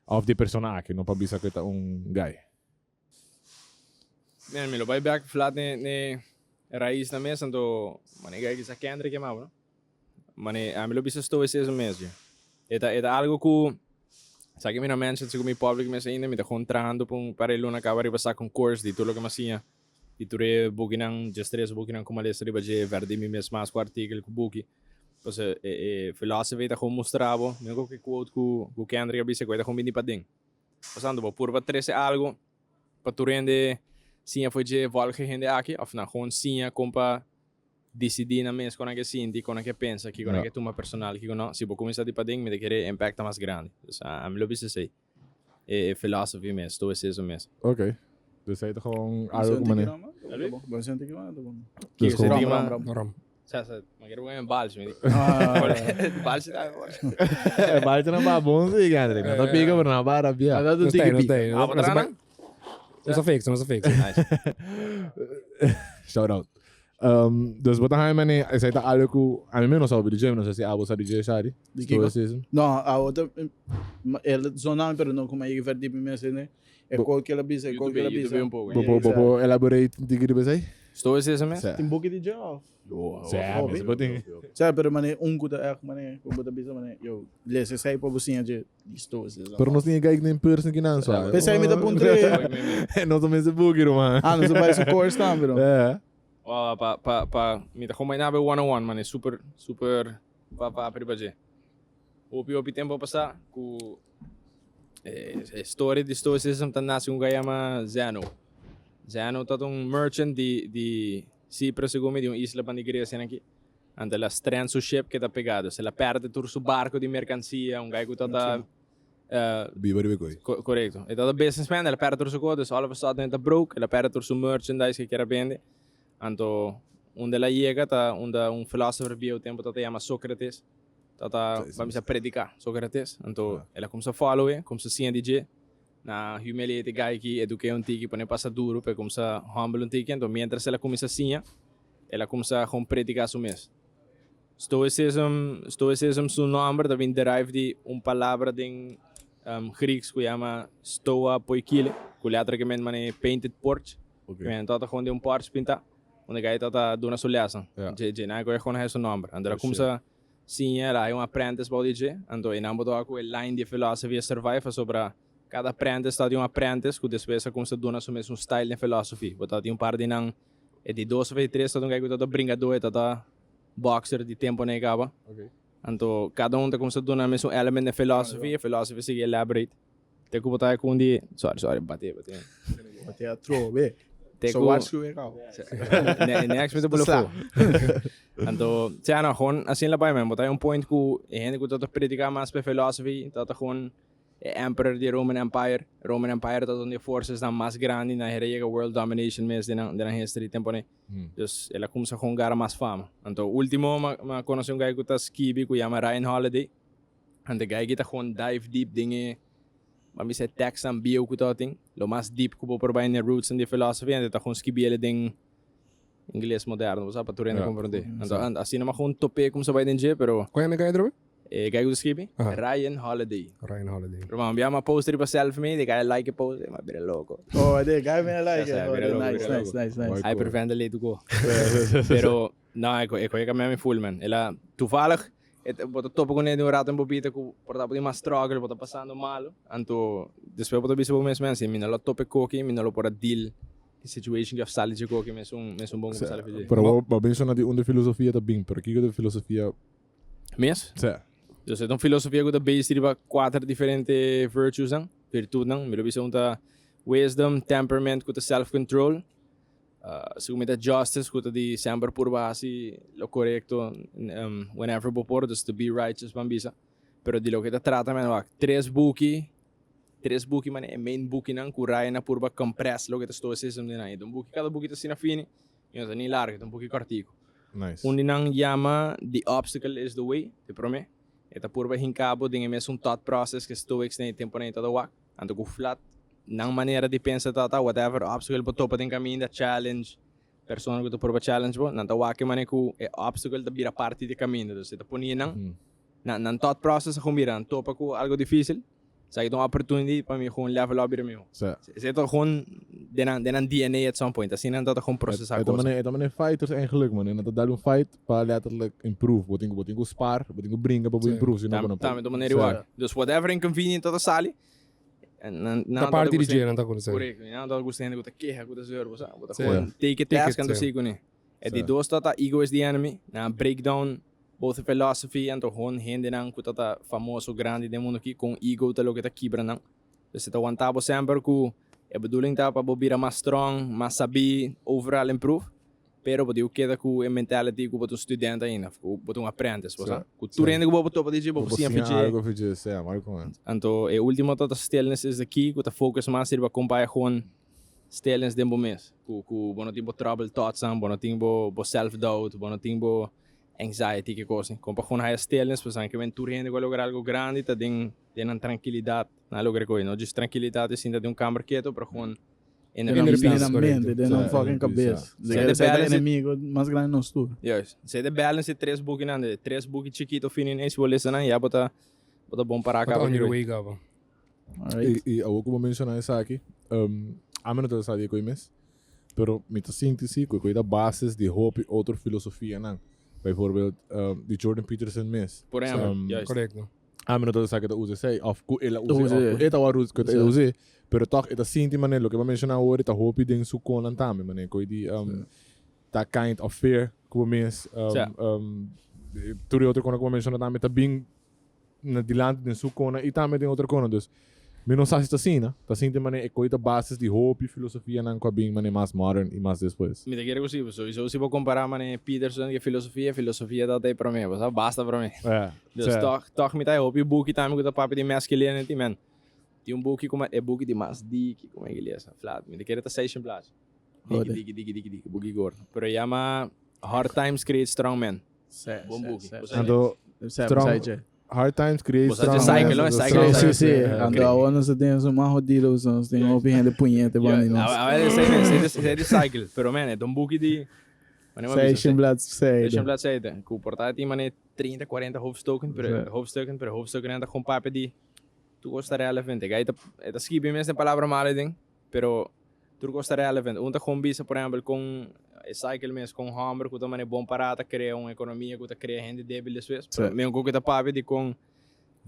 of di persona aki no pa bisa ku e ta un guy. Man, mi lo bai bek flat ne ne rais na mes, anto mane guy kisa Kendrick e mabo, no? Mane ami lo bisa stoicism mes dje. E ta e ta algo ku sa ki mi no mention si ku mi public mes ainda, mi ta gewoon trahando pa un par e luna kaba riba saka un course di tur loke mi a siña, di tur e bukinan, djestres bukinan ku mi a lesa riba dje, verdi mi mes mas ku artikel ku buki. Pasobra e e philosophy ta gewoon mustra bo, mi no koke quote ku ku Kendrick a bisa ku e ta gewoon bini paden. Pasando bo purba trese algo pa tur hende siña for dje volge hende aki of nan gewoon siña kon pa disidí nan mes kon nan ke sinti, kon nan ke pensa, kiko nan ke tuma personal, kiko no. Si bo kuminsá di paden, mi ta kere e impact ta mas grandi. Dus ami lo bisa esei. E philosophy mes, stoicism mes. Ok. Dus esei ta gewoon algo ku manera. Bo sinti ki man? Dus gewoon. Rom, rom, rom. Rom. Sa, sa, ma kere pon balsi. Mi di. Balsi ta mejor. Balsi na ba bon si, Hendrik. No ta pica, pero na ba rabia. Ah, dat No is ta, tiki no pika. ta. Ah, bo tra nan? No sa fix, no sa fix. Nice. Shout out. Um, dus bo ta haña mane, esei ta algo ku ami mes no sa hopi di dje, mi no sa si abo sa di dje, Shari. Di kiko? Stoicism. No, a otro, el zonami, pero no kuma yega ver diep mi mes ne. E quote que el a bisa, e quote que el a YouTube, bisa. YouTube un poco. Bo bo bo bo elaborate un tiki riba esei? Stoicism mes? Sa. Tin buki di dje of? Sa, Hopi. mes bo tin. Sa, pero mane un ku ta echt mane, ku bo ta bisa mane, yo, lesa esei pa bo siña dje di stoicism. Pero nos tin e guy den person kinan so. P'esei mi ta puntr'é. Nos ta mester buki ruman. Ah, nos a bai su course tambe no. Eh. Wa, pa, pa, pa, mi ta kombiná be one on one, mane, super, super, pa, pa, riba dje. Hopi, hopi tempo a pasá ku e, e story di stoicism ta nase un guy yama Zeno. Zeno ta un merchant di, di Cyprus, segun mi, di un isla pan di Grecia nan aki. Anto el a strand su ship ke ta pegá, dus el a pèrdè tur su barko di merkansia, un guy ku ta ta Biba riba e koi. Korekto. E ta ta businessman, el a pèrdè tur su kos, dus all of a sudden e ta broke, el a pèrdè tur su merchandise ke kier a bende. Anto unda el a yega ta unda un philosopher bieu tempu ta ta yama Socrates ta ta cuminsa predica Socrates. Anto el a cuminsa follow e, cuminsa siña di dje. Na humiliate e guy aki, eduke un tiki, pone pasa duru pa e cuminsa humble un tiki. Anto mientras el a cuminsa siña, el a cuminsa gewoon predica su mes. Stoicism, Stoicism su nomber ta bin derive di un palabra den Grieks cu yama stoa poikile, cu letterlijkement mane painted porch. Okay. Anto ta gewoon den un porch pinta, unda guy ta ta duna su lessen. Dje, dje, nan a coge gewoon su nomber. Anto el a cuminsa siña, el a hay un apprentice bou di dje, anto e nan bo toca cu e line di philosophy a survive pasobra cada apprentice ta tin un apprentice cu despues a cuminsa duna su mes un style den philosophy. Bo ta tin un par di nan, e di dos of e di tres ta un guy cu ta ta bringador, e ta ta boxer di tempo nan e caba. Anto cada un ta cuminsa duna mes un element den philosophy, e philosophy sigui elaborate. Te ku bo ta ku un di sorry sorry bati bati. Bati atrobe. Te So ku waarschuw ik al. Next mi ta bula Sla. fu. Anto sea no gewoon asina la bai man. Bo ta un point ku e hende ku ta ta predika mas pe philosophy ta ta gewoon e emperor di Roman Empire. Roman Empire ta un di e forcesnan mas grandi na hera yega world domination mes den nan den nan history tempo nei. Dus el a kumsa gewoon gara mas fama. Anto ultimo ma ma konosi un guy ku ta skibi ku yama Ryan Holiday. Anto guy ki ta gewoon dive deep den e, ban bisa e tekstnan bieu ku tabatin, lo mas deep ku bo por bai den e rootsnan di e philosophy, anto e ta gewoon skibi el den ingles moderno, bo sa, pa tur hende komprondé. Anto asina mi a gewoon top'é kumsa bai den dje, pero. Kon yama e guy atrobe? E guy ku ta skibi? Ryan Holiday. Ryan Holiday. Ruman, mi a bia post riba self mi, de guy a like e post, mi a bira loko. Oh, de guy mi a like Sa, e. sa, bira loko, Nice, bira nice, loko. nice, nice. Hyperventilate go. Pero, no, e koe kambia mi full, man. El a, toevallig, Bo ta topa kuné di un rato en bo bida ku por ta bo tin mas struggle, bo ta pasando malo. Anto despues bo ta bisa bo mes, men si mi no lo topa e koki, mi no lo por a deal e situation ki of sali dje koki mesun mesun bon ku bo sali for dje. Pero bo bo a menshoná di unda filosofia ta bin, pero kiko ta filosofia? Mes? Sè. Dus e ta un filosofia ku ta based riba kuater diferente virtuesnan, virtutnan. Mi lo bisa un ta wisdom, temperament ku ta self control. Segun mi ta justice ku ta di semper purba hasi lo korekto whenever bo por, dus to be righteous ban bisa. Pero di loke ta trata men wak tres buki, tres buki manera e main bukinan ku Ryan a purba compress loke ta stoicism den nan. E ta un buki, kada buki ta asina fini i no ta ni largu, ta un buki kòrtiku. Nice. Un di nan yama The Obstacle is the Way, te promé. E ta purba hinka bo den e mesun thought process ku e stoics den e temponan ei ta ta wak. Anto ku flat nan manera di pensa ta ta whatever obstacle bo topa den kaminda, challenge, persona ku ta purba challenge bo, nan ta wak e manera ku e obstacle ta bira parti di e kaminda. Dus e ta pone nan, nan nan thought process a kon bira, nan topa ku algo dificil, esaki ta un opportunity pa mi kon level up bira miho. Esei ta kon den nan den nan DNA at some point, asina nan ta ta kon procesa E ta cosa. manera e ta manera fighters eigenlijk man, nan ta dal un fight pa letterlijk improve, bo tin ku bo tin ku spar, bo tin ku bringa pa bo improve, si no bo no por. Tambe ta manera igual. Dus whatever inconvenient ta ta sali, nan Ta ta parti di gusta dje nan ta konosé. Korekto, nan ta gusta hende ku ta keha, ku ta zeur, bo sa. Bo ta Sí. gewoon take it Take task it, anto sí. sigui kuné. E di Sí. dos ta ta ego is the enemy, nan a break down both philosophy anto gewoon hendenan ku ta ta famoso grandi den mundu aki kon ego ta loke ta kibra nan. Dus e ta wanta bo semper ku e bedoeling ta pa bo bira mas strong, mas sabí, overall improve. Pero bo tin ku keda ku e mentality ku bo ta un student ainda, ku bo ta un apprentice, bo sa? Ku tur hende ku bo por topa di dje, bo por siña for dje. Algo for dje, sea, maar kon e. Anto e ultimo ta ta stillness is the key, ku ta focus mas riba kon pa gewoon stillness den bo mes. Ku ku bo no tin bo trouble thoughts-nan, bo no tin bo bo self doubt, bo no tin bo anxiety ki kos. Kon pa gewoon haya stillness, pasobra ke wen tur hende ku a logra algo grandi ta den den nan trankilidat nan a logra e kos. No djis trankilidat di sinta den un kamber keto, pero gewoon Den nan den nan mente, den nan fucking cabes. Zij de Zij de balance- enemigo mas grande nos tur. Juist. Zij de balance di tres bukinan, de tres buki chikito fini ineens bo lesa nan, ya bo ta bo ta bon para Bo ta caba on your ki way caba. Alright. I, i awor ku bo menshoná esaki, um, ami no ta sa di e koe mes, pero mi ta sinti si ku e koe ta basis di hopi otro filosofianan. Bijvoorbeeld, um, di Jordan Peterson mes. Por ehempel, Um, juist. Correcto. Ami no ta sa ku ta usa esei òf ku el a usa Usa. òf ku e tabata usa ku e Sa. usa, pero tòg e ta sinti manera loke bo a menshoná awor e ta hopi den su konan tambe manera ku e di ta kind of fear ku bo mes Sa. tur e otro konan ku bo a menshoná tambe ta bin na dilanti den su konan i tambe den otro konan dus mi no sa si ta asina ta sinti manera e koe ta basis di hopi filosofianan ku a bin manera mas modern i mas despues. Mi ta kere ku si, sowieso si bo kompará manera Peterson ku e filosofia, filosofia ta ta e promé, bo sa, basta promé. Dus tòg, tòg mi ta e hopi buki tambe ku ta papia di masculinity, man. Tin un buki ku e buki di mas diki ku mi a lesa, flat. Mi ta kere ta seis plachi. Diki, diki, diki, diki, diki, buki gordo. Pero e yama Hard Times Create Strong Men. Bon buki. Anto, strong, Hard Times Create Bo sa Strong dje cycle, Men. no? Cycle, Sí, sí, sí. Ok. Anto awor nos ta tin esun mas hodido, nos tin hopi hende puñete banda di nos. A ver, esei mes, esei di cycle. Pero man, e ta un buki di Wanneer mi a bisa? Seishen bladzijden. Seishen bladzijden. Ku por ta tin manera 30, 40 hoofdstukken, pero Sí. hoofdstukken, pero hoofdstukken ta gewoon papia di tur kos ta relevant. E guy ta e ta skibi mes den palabra malo den, pero tur kos ta relevant. Un ta gewoon bisa por ehempel kon e cycle mes kon homber ku ta manera bon pará ta krea un ekonomia ku ta krea hende debil despues. Pero Sí. mi un ku ta papia di kon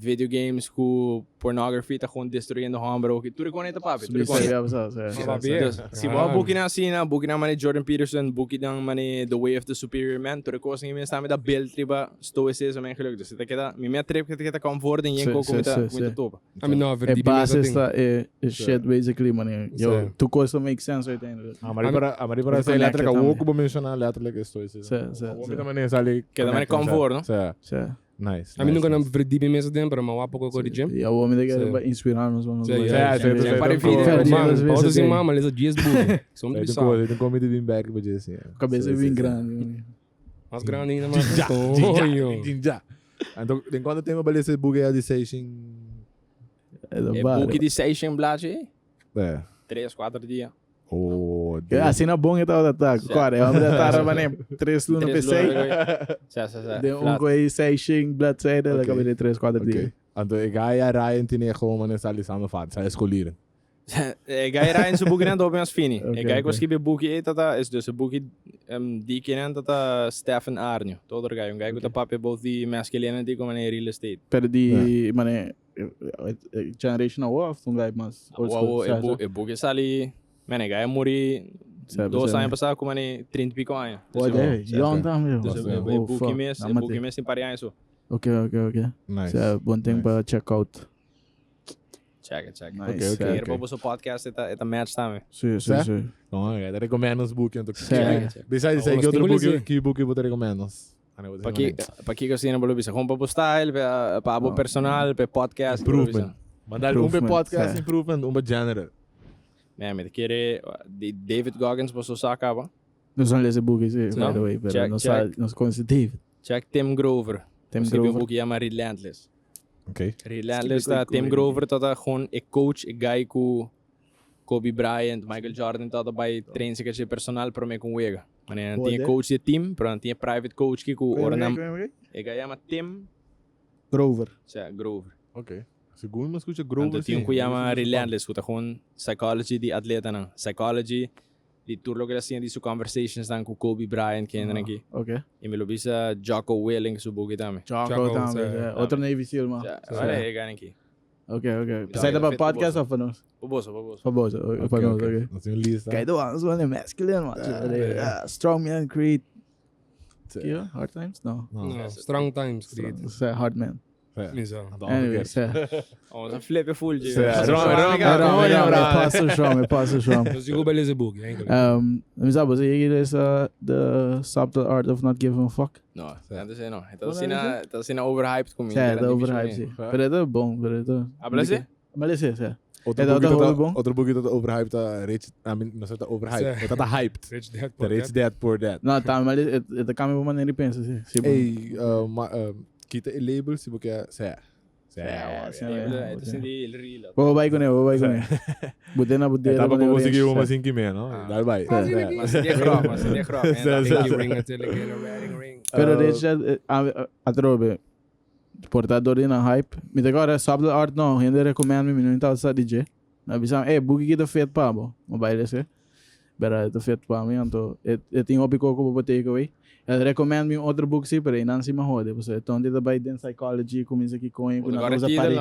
Video games ku pornography ta gewoon destruyendo homber oki. Tur e kone ta papia, tur e kone. Dus, si bo a bukinan asina, bukinan mane Jordan Peterson, bukinan mane The Way of the Superior Man, tur e kosnan mi esta mi ta build riba stoicism eigenlijk. Dus ta keda, mi mi a trip ta keda comfort den yen koko mi ta, mi ta topa. Ami no a E verdi mi base mesa sta e shit basically mane. Yo, tur kos ta make sense uiteindelijk. Amari para, amari para Connected esei letterlijk tambe. awor ku bo menshoná letterlijk e stoicism. Sí, sí, Awor sí. mi ta mane sali Keda mane connecting, comfort, no? Sí. Sí. Nice. Ami nice, nunca nice. na verdi mi mesa den, pero mi a wak poco ko di gym. I awor mi ta kere Sí. pa inspira nos pa nos Sí, bai. ja, Sí, sí, sí, Para sí, video, sí, Verdi Man, dos pa otro veces, siman, mi a lesa dies buki. Som Ei, di tin bisa. ko, tin ko mi di bin bek riba dje, sí. Cabeza Sí, sí, bien sí. grande. man. Mas grande ainda, mas Jinja, coño. jinja, jinja. Anto, den cuanto tempo ba lesa e buki ya di Seishin? E ta E bárbaro. buki di Seishin blachi, Eh. tres, cuatro dia. Oh, Que asina bon e tabata ta. Sí. Kore, e hombre ta mane tres luna Tres pe luna, sei. Sí, sí, sí. De un Flat. koi sei shing bladzijde, dan Oké. kabe de tres, cuatro Oké. dia. Anto e guy Ryan tiene gewoon mane sali samenvat, sa scholieren. E guy Ryan su buki nan ta hopi mas fini. Oké, E guy ku oké. skibi e buki ei tata is dus e buki um, di kinan tata Stefan Arnio. Ta otro guy, un guy ku ta papia both di masculinity como mane real estate. Pero di mane generation awor of un guy mas old school? Awo e bu e buki sali Man, e guy a muri dos aña pasá ku mane 30 y pico aña. Wat eh, young tambe. Dus e Oh, buki fuck. mes, e Namate. buki mes tin par di aña so. Ok, ok, ok. Nice. Sea, bon ting Nice. pa check out. Check it, check it. Nice. Ok, ok, Sea, Hier pa boso podcast e ta e ta match tambe. Si, si, Sea? si. No, e ta recommend nos buki anto. Sea. Check it, check it. Besides esei, Nos ki otro tin ku buki, lezi. ki buki bo ta recommend nos? Ane, bo ta Pa ki recommend. pa kiko asina bo lo bisa? Gewoon pa bo style, pa pa abo No. personal, pa e podcast. bo lo bisa. Improvement. Manda un pa Improvement, podcast sea. improvement, un pa general. Man, mi ta kere di David Goggins boso sa caba. Nos a lesa buki, si, No? by the way, pero Check, nos sa, check. nos conoce David. Check Tim Grover. Tim Escribi un Grover. buki yama Relentless. Ok. Relentless ta Tim Grover tata gewoon e coach, e guy ku Kobe Bryant, Michael Jordan tata bai train se caché personal prome ku wega. Mane nan tin e coach di e team, pero nan tin e private coach ki ku ora nan e guy yama Tim Grover. Sea, Grover. Ok. Segun mi scucha Grover Anto tin un ku yama Relentless ku ta gewoon psychology di atletanan. Psychology di tur loke el a siña di su conversationsnan ku Kobe Bryant kendenan aki. Ok. I mi lo bisa Jocko Willink su buki tambe. Jocko Jocko, tambe, sí. sí. Otro Navy Seal, man. Ja, Sí. wala e gana aki. Ok, ok. Ja, Pesei ta pa fit pa podcast boso. of pa nos? Pa boso, pa boso. Pa boso, ok, pa nos, ok. Nos tin un lista. Kijk, doe anders wel een masculine, man. Ja, strong man create. Sí. Yeah, hard times? No. No. No, strong times create. Strong, hard man. Misa. Anyways, ja. Oh, sa flip full, Jay. Sí. Rom, rom, Rom, rom, rom, Pastor Shrom, Pastor Shrom. Nos digo bij lezen boek, eigenlijk. Mi sa, boso yegi lesa The Subtle Art of Not Giving a Fuck? No, tanto sei no. Eta asina, eta asina overhyped ku mi. Sí, ta overhyped, sí. Pero e ta bon, pero e ta... Habla así? Ma lesa, sí. Otro E ta boekje hopi dat bon. otro boekje dat overhyped ta Rich, I mean, no ta overhyped, Sí. maar dat hyped. Rich Dad The Poor Rich Dad. Dad Poor Dad. No, ta, ma e e ta cambia bo manera di pensa, sí. Sí, bon. Ey, ma, kita e label si bo ke, sí. Sí, Sí, hoor, sí. Eta sin di real. Bo bai kuné, bo bai kuné. Bo ten na bo dede. Etapa bo como den seguir orange, uma sí. cinco e meia, no? Ah. Dai bai. Sí. Sí. Ma sin di graf, ma sin di graf. Sí, sí, Pinky sí. ring, natuurlijk, hele wedding ring. Pero Rich Dad, atrobe, por ta dor di nan hype. Mi ta kòrda Subtle Art no, hende recommend mi, mi no inta sa di dje. Na bisa, eh, buki ki ta fit pa bo. Mi bai lese. Bera, e ta fit pa mi, anto e, e tin hopi koko pa bo take away. El recommend mi un otro boek si, pero einan si mi a hode, pasobra e tonti ta bai den psychology, kuminsa ki koño ku nan ta usa pari.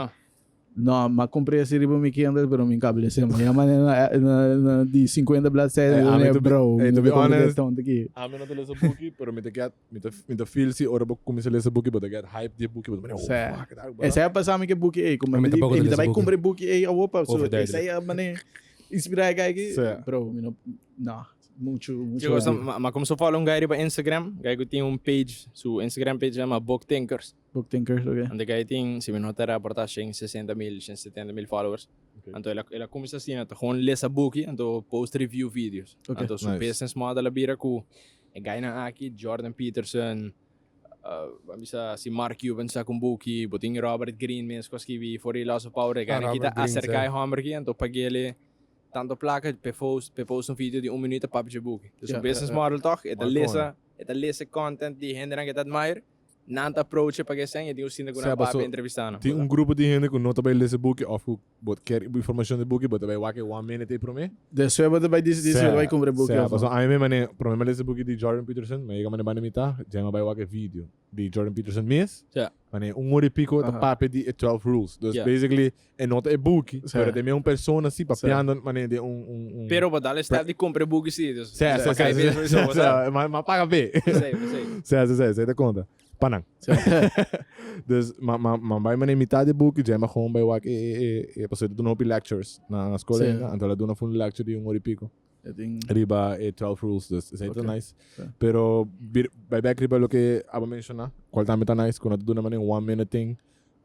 No, m'a compr'é así riba mi Kindle, pero mi nunca lese. Mi a manda na, na, na di 50 bladzijden, Eh, ami eh, to be- bro, eh, to mi be ta compr'é honest, tonto aki. Ami no ta lesa buki, pero mi ta get, mi ta, mi ta feel si ora bo kuminsa lesa buki, bo ta get hype di e buki, bo ta manda, oh, Sa. fuck, dat Esei a pasa mi ku e buki ei, como Ami mi di, tampoco ta mi ta lesa bai buki. kumpra e buki ei awo pa, so Overduidelijk. esei a mane inspirá e guy aki. Sa. Bro, mi no, no, mucho, mucho. Chico, ma, ma como follow un guy riba Instagram, guy ku tin un page, su Instagram page llama Book Thinkers. Book Thinkers, ok. Ante guy tin, si mi no ta raporta, 160 mil, 170 mil followers. Ok. Anto el a, el a cuminsa asina, anto gewoon lesa buki, anto post review videos. Ok. Anto su Nice. business model a bira ku e guynan aki, Jordan Peterson, ban bisa si Mark Cuban sa ku un buki, bo tin Robert Greene mes ku a skibi 40 Laws of Power, e Ah, guynan aki ta Robert Greene, aserka sí. e homber aki, anto pag'ele tanto plaka p'e post, p'e post un video di un minuut pa papia dje buki. Dus Ja, un business ja, ja. model toch, e ta Mooi lesa, e ta lesa content di hendenan ku e ta admire, Nan ta approach pa ke sen e tin un sinta ku Sea, nan papia paso, entrevista nan. Tin un grupo di hende ku no ta bai lesa buki of ku bo kier informashon di buki, bo ta bai wak e one minute ei promé. Despues bo ta bai disidí si bo ta bai kumpra e buki Sea, of no. paso ami mane promé mi a lesa buki di Jordan Peterson, mi a yega mane banda mitá, djei mi a bai wak e video di Jordan Peterson mes. Sea. Mane un ora i piko ta Aha. papia di e 12 rules. Dus Yeah. basically e no ta e buki, Sea. pero ta e un persona si Sea. papiando mane den un un un Pero bo dal e step di kumpra e buki si, dus Sea, pa sea, kai sea, bes sea, sowieso, bo sa. sea, ma paga be. P'esei, p'esei. Sea, sea, sea, esei ta konta. Pa nan. Dus ma ma ma bai mane mitad di buki dje ma gewoon bai wak e e e e pasobra e ta duna hopi lectures na na skol Sí. ainda, anto el a duna fun lecture di un ora i piko E tin riba e 12 rules, dus esei ta Ok. nice. Sí. Pero bir bai bek riba loke abo menshoná, kual tambe ta nice, ku no ta duna mane un one minute thing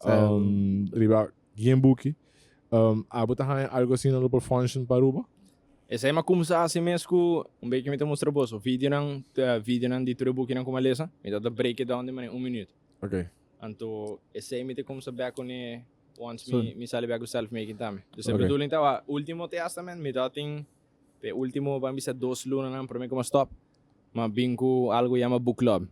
Sí. riba yen buki. Abo ta haña algo asina lo por function pa Aruba? Esei m'a kumsa hasi mes ku un beki mi ta mustra boso videonan, videonan di tur e bukinan ku m'a lesa. Mi ta ta break it down den manera un minuut. Ok. Anto esei mi ta kumsa bek kuné once So- mi mi sali bek ku self making tambe. Dus e Ok. bedoeling ta wa ultimo testament mi ta tin p'e ultimo ban bisa dos lunanan prome ku m'a stop m'a bin ku algo yama book club.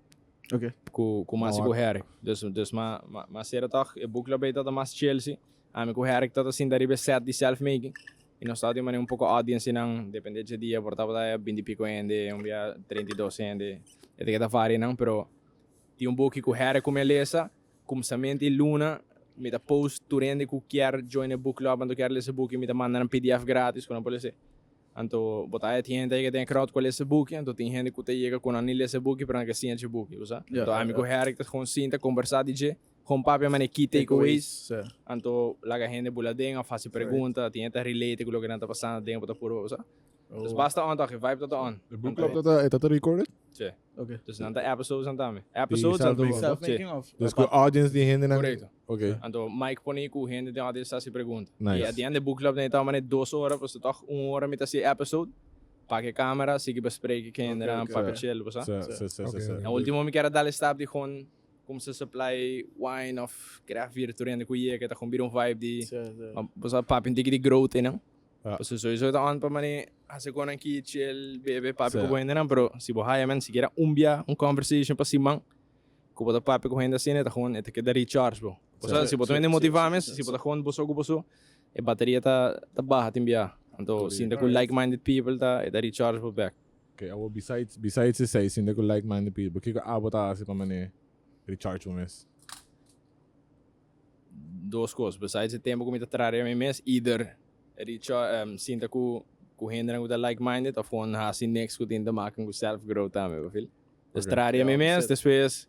Ok. Ku ku Masi Oh, ku Herrick. Dus dus m'a m'a m'a sera tòg e book club ei ta ta mas chill si. Ami ku Herrick ta ta sinta riba e set di self making i nos ta tin manera un poko audience nan depende dje dia por tabata ya binti piko hende un bia 32 hende e ta keda varia nan pero tin un buki ku Herrick ku mi a lesa kumsament i luna mi ta post tur hende ku kier join e book club anto kier lesa e buki mi ta manda nan pdf gratis ku nan por lesa Anto bo ta haya tin hende ayega den e crowd ku a lesa e buki, anto tin hende ku ta yega ku nan ni lesa e buki pero nan ke siña dje buki, bo sa? Ja, Anto ja, ami ja. ku Herrick ta gewoon sinta kombersá di dje, gewoon papia manera key takeaways, Sí. anto laga hende bula den òf hasi pregunta, tin hende ta relate ku loke nan ta pasando den bo ta purba, bo sa? Dus Oh. basta on tòg, e vibe ta ta on. De book Anto, club ta ta e ta recorded? sí. Ok. Dus nan ta episodes nan tambe. Episodes anto, self-making. sí. Self-making of? Dus ku audience di hendenan. Correcto. Ok. Anto Mike pone ku hende den audience ta hasi pregunta. Nice. I at the end de book club ta manera dos ora, pasobra tòg un ora mi ta hasi e episode, pak e camera, sigui bespreken ku hendenan, Ok, ok. papia chill, bo sa. Sí, sí, sí, Ok, sí, sí. ok. Na ultimo mi kier a dal e stap di gewoon kumsa supply wine of craft beer tur hende ku yega, ta gewoon bira un vibe di, Sí, sí. bo sa, papia un tiki di growth einan. Ja. Pasobra sowieso ta on pa mane hasi konan ki chill, bebe, papia Sí. ku bo hendenan, pero si bo haya men sikiera un bia, un conversation pa siman, ku bo ta papia ku hende asina, e ta gewoon, e ta keda recharge bo. Osea, Sí, si bo ta sí, hende sí, motivá sí, mes, sí, si bo sí. ta gewoon boso ku boso, e bateria ta ta baha tin bia. Anto sinta ku like-minded people ta, e ta recharge bo bek. Ok, awor besides, besides esei, sinta ku like-minded people, kiko abo ta hasi pa mane recharge bo mes? Dos kos, besides e tempo ku mi ta traha riba mi mes, either Richa sinta ku ku hendenan ku ta like minded of gewoon hasi niks ku tin te maken ku self growth tambe, bo feel? Dus Ok. traha riba mi Ja, mes, zit. despues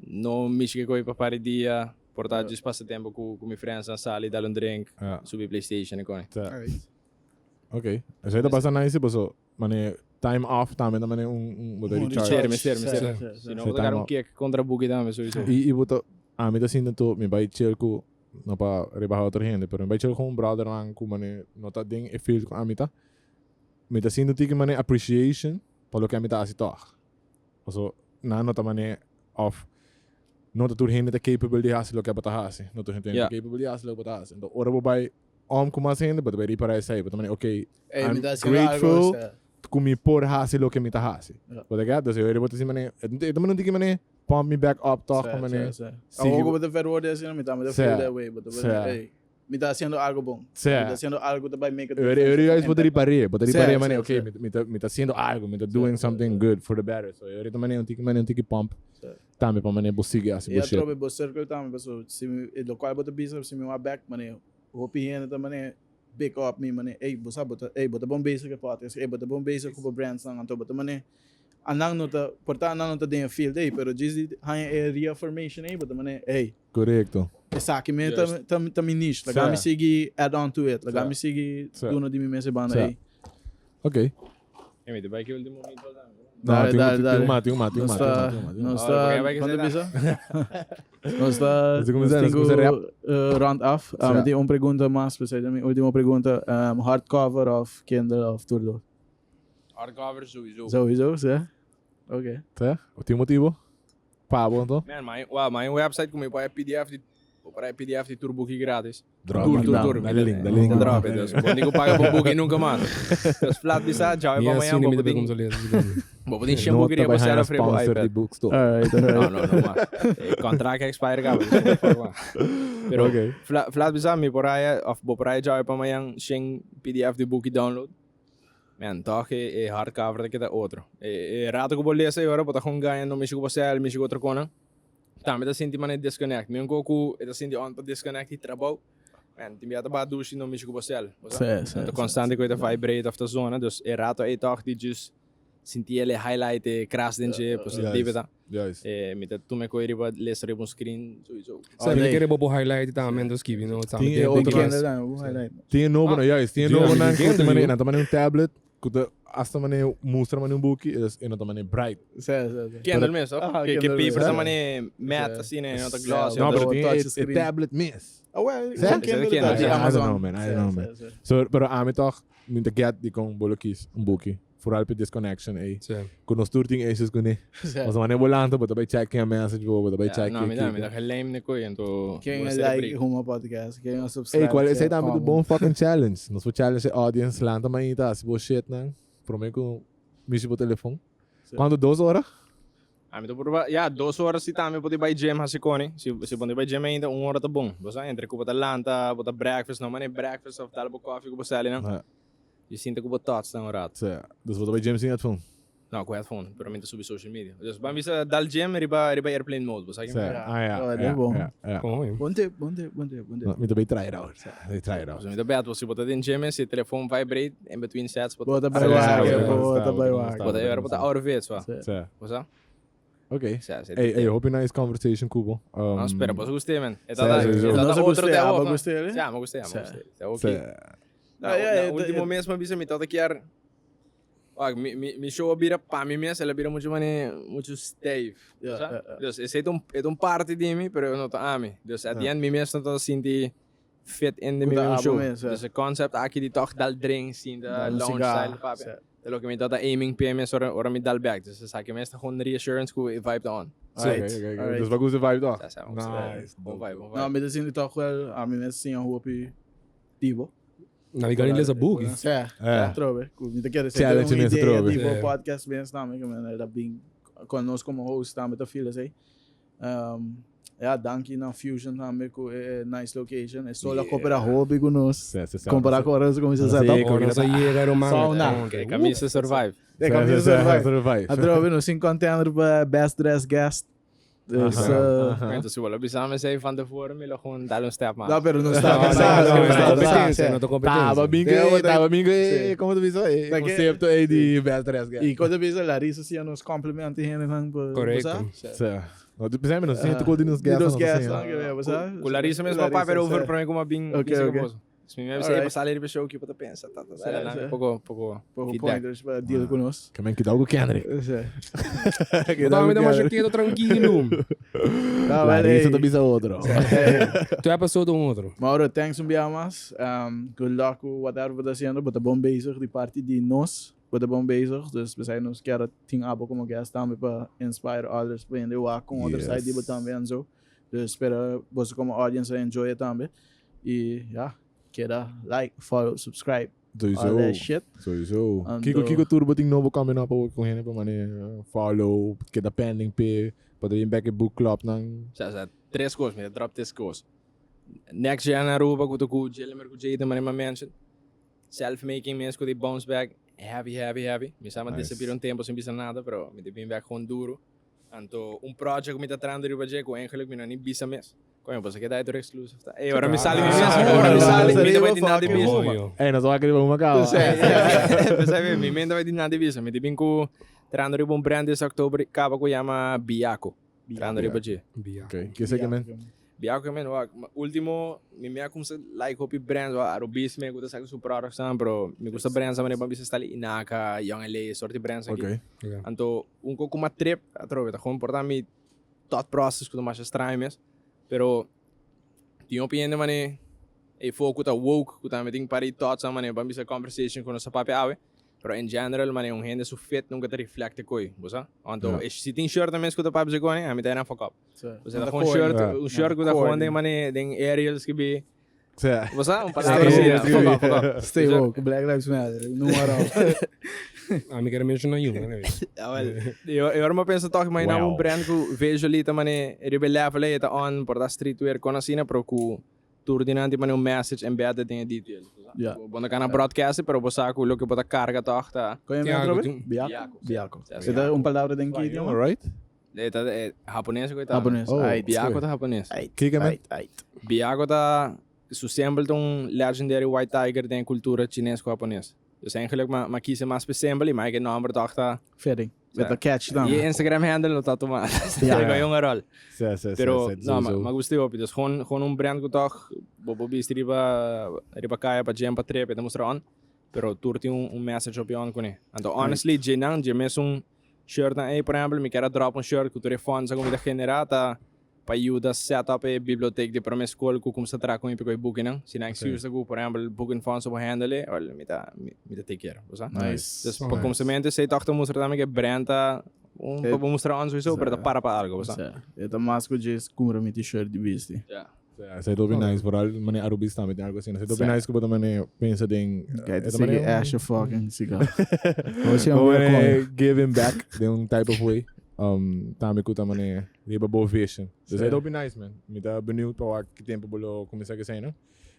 no mishi ke koe pa par di dia, Por ta djis pasa tempo ku ku mi friends nan sali dal un drink, subi PlayStation e koni. Sa. Ok. Esei ta basta nice paso mane time off tambe ta mane un un bo ta recharge. Mester, mester, mester. Si no bo ta gara un kick kontra buki tambe sowieso. I i bo ta ami ta sinti anto mi bai chill ku no pa rebaha otro hende pero mi bai chill ku un brothernan ku mane no ta den e field ku ami ta mi ta sinti un tiki mane appreciation pa loke ami ta hasi tog. Paso nan no ta mane of no ta tur hende ta capable di hasi loke bo ta hasi. No tur hende ta capable di hasi loke bo ta hasi. Enton ora bo bai om ku mas hende bo ta bai ripara esei. Bo ta mane ok I'm grateful ku mi por hasi loke mi ta hasi. Bo ta get? Dus e ora bo ta sinti mane e ta manda un tiki mane pump me back up tog pa mane sigui. Awor ku bo ta verwoorden asina mi tambe ta feel that way. Bo ta mane Mi ta haciendo algo bon. Sí. Mi ta haciendo algo ta bay make a difference. Eri juist bo ta riparé, bo ta riparé mane, ok, mi ta mi ta haciendo algo, mi ta doing something good for the better. So eri ta mane un tiki mane un tiki pump tambe pa mane bo sigui haci bo I shit. atrobe bo circle tambe paso si mi e locual bo ta bisa si mi wak bek mane hopi hende ta mane big up mi mane ey bo sa bo ta ey bo ta bon bezig ku e podcast ey bo ta bon bezig ku bo brands nan anto bo ta mane anan no ta por ta anan no ta den e field ey pero djis di haña e reaffirmation ey bo ta mane ey Korekto. Esaki mi ta ta ta mi niche. Laga mi sigui add on to it. Laga mi sigui duna di mi mes e banda ei. Ok. E mi ta bai ki ultimo meatball tambe. No, Dale, tin dale, tin dale. un mas, tin un mas, tin un Nos mas, tin un ta mas, tin un mas, tin un nos mas. ta Oh, bai cuanto ki bisa? Nos ta Nos ta nos kuminsá, tin nos kuminsá ku rap. round af. Mi tin un pregunta mas, p'esei ta mi ultimo pregunta. Hardcover of Kindle of tur dos? Hardcover sowieso. Sowieso, sí. Ok. Sí? Tin motibo? Pa bo anto? Man, my, wow, my website ku mi por PDF di, bo por PDF di tur buki gratis. Drop. Tur, tur, tur. Dale link, dale link. Drop it. Dus, bo ni ku paga pa buki nunka mas. Dus flat bisa, djawe Ni pa asina mañana, bo mi ta por tin, como lees. bo por tin shen No buki ta riba bai cel haña of riba sponsor di iPad. bookstore. Alright, No, alright. no, no mas. E contract expire kaba, dus no fuck mas. Pero, Ok. flat, flat bisa, mi por haya, of bo por haya djawe pa mañana shen PDF di buki download. Man, tòg e e hardcover ta keda otro. E e rato ku bo lesa e ora bo ta kon gaña no mishi ku bo sèl, mishi ku otro konan. Tambe ta sinti manera disconnect. Mi un ko ku e ta sinti on pa disconnect di trabou. Man, tin bia ta baha dushi no mishi ku bo sèl. Bo sa? Sí, sí, Ta sí, konstante ku e ta vibrate òf ta zona. Dus e rato ei tòg di just sinti el e highlight e kras den dje, pues e dibe ta. Juist. E mi ta tuma e koe riba lesa riba un screen sowieso. Sa mi kere bo bo highlight tambe enton skibi no sa Tin mi e otro Kindle tambe bo highlight. Tin e nobo nan, juist. Tin e nobo nan ku ta mane, nan ta mane un tablet ku ta hasta mane mustra mane un buki e no ta mane bright. Sí, sí, sí. Kindle mes, toch? Aha, Ke Kindle paper mes. ta mane matte asina e no ta glossy. No, no ta- pero tin touch e screen. tablet mes. Ah, well, Sí? Kindle Ese ta di Kindle. I don't Amazon. know, man. I don't know, man. Sí, sí, sí. So, pero ami toch mi ta get di kon bo lo kies un buki. Vooral pe disconnection ey. Sí. Ku nos tur tin issues kuné. Sí. Pasobra wanneer bo lanta bo ta bai check ken a message bo, bo ta bai Ja, check no, mi ta, mi ta kiko. gelem ne koe, anto Ken bo a ser like break. Huma Podcast, ken a subscribe. Ey, cual ken esey a tambe ta comment. bon fucking challenge. Nos por challenge e audience lanta mainta hasi bo shit nan prome ku mishi bo telefon. Sí. Cuanto dos ora? Ami ta proba, ya, dos ora si tambe por di bai gym hasi koni. Si, si bo no bai gym ainda, un ora ta bon. Bo sa, entre ku bo ta lanta, bo ta breakfast, no mane breakfast of dal bo koffie ku bo sali nan. Ja. Di sinta ku bo thoughts nan un rato. Sí. Dus bo ta bai gym sin headphone? No, ku headphone, pero mi ta subi social media. Dus ban bisa dal gym riba riba airplane mode, bo sa Sí. ki? Ah, ja, Oh, ja, dat bon. ja, ja. Kon hoy. Bon tip, bon tip, bon tip, bon tip. Mi ta bai try it out. Mi ta try it out. Mi ta bet, bo si bo ta den gym si e telefon vibrate in between sets, bo Bo ta bai Sí, wak, sí, bo ta sí, bai sí, wak. bo ta era bo ta out of it, swa. Sí. Sí. Bo sa? Ok. Sí, sí, Ey, ey, hopi nice conversation ku bo. Um, No, spera, bo sa gust'é, man. E Sí, ta sí, sí. e ta No sa otro gust'é, te abo awor, gust'é, eh? Sí, amo gust'é, amo Sí. gust'é. Ta ok. Sí. Na, Ah, ja, na e ta- ultimo e- mes mi a bisa mi tata kier Wak, mi, mi, mi show a bira pa mi mes, el a bira mucho mane, mucho stijf. Ja, Sa? ja, ja. Dus esei ta un, e ta un parti di mi, pero no ta ami. Dus at the end mi mes no ta sinti fit in de Ku mi ta mes abo show. mes, ja. Dus e concept aki di toch dal drink, sinta, Dal un lounge sigar, style, papia. sa. Ta loke mi ta ta aiming p'e mes ora, ora mi dal back. Dus esaki mes ta gewoon reassurance ku e vibe ta on. Sí, Alright, ok, ok, ok. alright. Dus bo gusta e vibe toch? Sa, sa, mi gusta e vibe. Nice. Bon vibe, bon No, vibe. mi ta sinti toch wel, ami mes siña hopi di bo. Nou, ik kan niet lezen boek. Sí, Eh. atrobe. Ku mi ta kere ser Challenge un mes idea atrobe. di bo Sí. podcast mes tambe, ku men dat bin kon nos komo host tambe ta feel esei. Um, ja, danki na Fusion tambe ku e nice location. E sol a kopera hopi ku nos. Sí, sí, sí. Kompara ku ora nos a kuminsá Sí, set up. ku- Ora nos a yega, ruman. Sauna. Ok, E camisa survive. E camisa survive. Survive. Atrobe, nos tin contender pa best dressed guest. Dus, Aha. Entonces, si bo lo bisa mi sei van tevoren, mi lo gewoon dal un step mas. No, pero no está No, no, pensado, no, no no, está competencia, pensado. no competencia. Taba bingo, Deo, eh, taba bingo, eh, Sí. como te bisa? Eh, Da que- concepto eh, di best dressed guest. Y cuando bisa Larissa sí nos compliment hende van Correcto. Sí. No, tu pensei, nos sinti di nos Di guests. nos guests, ah, que bem, sabe? Ku Larissa mesmo Larissa, papia over sí. para mim como bem Ok, bem ok. famoso. Se me Alright. você sali riba show que eu pensa, tá, tá, Sí, tá, sí. pouco pouco Pouco feedback. pointers para deal com nós. Que men que algo Kendrick. Sí. Tava me dando uma chaqueta tranquilo. Tá, vale. Larissa tá bisa outro. Tu é pessoa do outro. Mauro, thanks um dia mais. Good luck with whatever we haciendo. But bom bezig, die party die nos. But bom bezig. Dus we zijn ons keer tien abo como guest também para inspire others. Para entender o com other side die também en zo. Dus espero você como audience enjoy it também. E ja, queda like, follow, subscribe. All Sowieso. that shit. Sowieso. Ando- Kiko Kiko Turbo ting novo coming up com hene pa mane follow, keda pending pe, pa in back book club nang. Sa tres cosas, me drop tres cosas. Next gen Aruba ku ku Jilmer ku Jade maar ma mention. Self-making mesmo ku die bounce back heavy heavy heavy. Mi sama Nice. disappear un tempo sem bisa nada, pero mi te been back gewoon duro. Anto un project ku mi ta trando riba je ku eigenlijk mi no ni bisa mes. Coño, pues que da exclusive. Tá? Ei, ora mi sali mi mesmo, ora mi sali, mi te vai di nada bisa. Obvio. Eh, nos va querer uma cava. Pensei, mi mente vai di nada bisa. Mi te bin ku trando riba un brand this October caba ku yama Biaco. Trando riba je. Bia. Okay, que sei que men. Biaco man, wak, ultimo, mi me kumsa like hopi brands, wa Arubis me gusta saca su products san, pero me gusta brands man, ba bisa stali Inaka, Young LA, sorti brands aqui. Okay. Ok. Anto un pouco uma trip, atrove, tá gewoon portar mi thought process ku mais estranho mesmo. Pero tinha opinião mane, e foco tá woke, ku também tem pari thoughts mane, ba bisa conversation com nossa papi awe. Pero in general, mane, um rende su fit nunca te reflecte coi, bosa? Anto, Ja. e se tem shirt também escuta papi se cone, a mi tá na fuck up. Você tá com Corny. shirt, Ja. um shirt que tá Corny. com den mane, den aerials que bi. Sea, Você um palavra Stay assim, woke. fuck up, fuck up. Stay woke, Black Lives Matter. No moral. Ah, me quero mencionar um, né? Ja, wel. Eu era uma pensa toch, maar nou Wow. um brand ku visually ta mane ribe level e ta on por da streetwear con asina pro ku tour dinanti mane un message embedded in detail. Ja. Bondo kana broadcast pero bosa ku lo que bota carga toch ta. Qual é Tiago, o nome? tu- Biaco. Biaco. Biaco. Ja, Você dá uma palavra em que idioma? alright. E ta eh, japonês ko ta. Japonês. Oh. Ait. Biaco ta japonês. Ait. Kika men. Ait, ait. Biaco ta su symbol ta un legendary white tiger den cultura chinês ko japonês. Dus eigenlijk ma ma kies maar symbol, maar ik nombre toch ta. Fitting. With Ja. the catch dan. Je Instagram handle no ta toma. Ja. Ja, jonge rol. Sea, sea, Pero, sea, no, ma, ma gustei hopi. Dus gewoon, gewoon un brand ku toch, bobo bisti riba, riba kaya pa gym pa trip, e mostra on. Pero tur tin un message op on kune. Anto honestly, je nang, je mes un shirt na, hey, por ehempel, mi kera drop un shirt ku tur funds ku mi ta generata pa ajuda set up e biblioteca di prome school ku kumsa tra ku mi piko booking nang. Sina excuse ku, por ehempel, booking funds op handle, wel, mi ta, mi ta take care, bosa? Nice. Dus Nice. pa kumsamente, sei toch te mostra tambe que brand ta, un, Eh, pa mostra on sowieso, pero ta para pa algo, bosa? Zé, Eu tô mais com diz cumpra mi t-shirt de bisti. Ja. Sea, sei dope nice, por al mane Arubis tambe tem algo assim. Sei dope Sea. nice que bota mane pensa den. Kijk, eh, te sige ash fucking cigar. Você é um Como vergonha. giving back de um type of way. Tambe ku tamane riba bo vision. Dus Sim. é dope nice, man. Me tá benieuwd pa que tempo bolo começar que sei, no?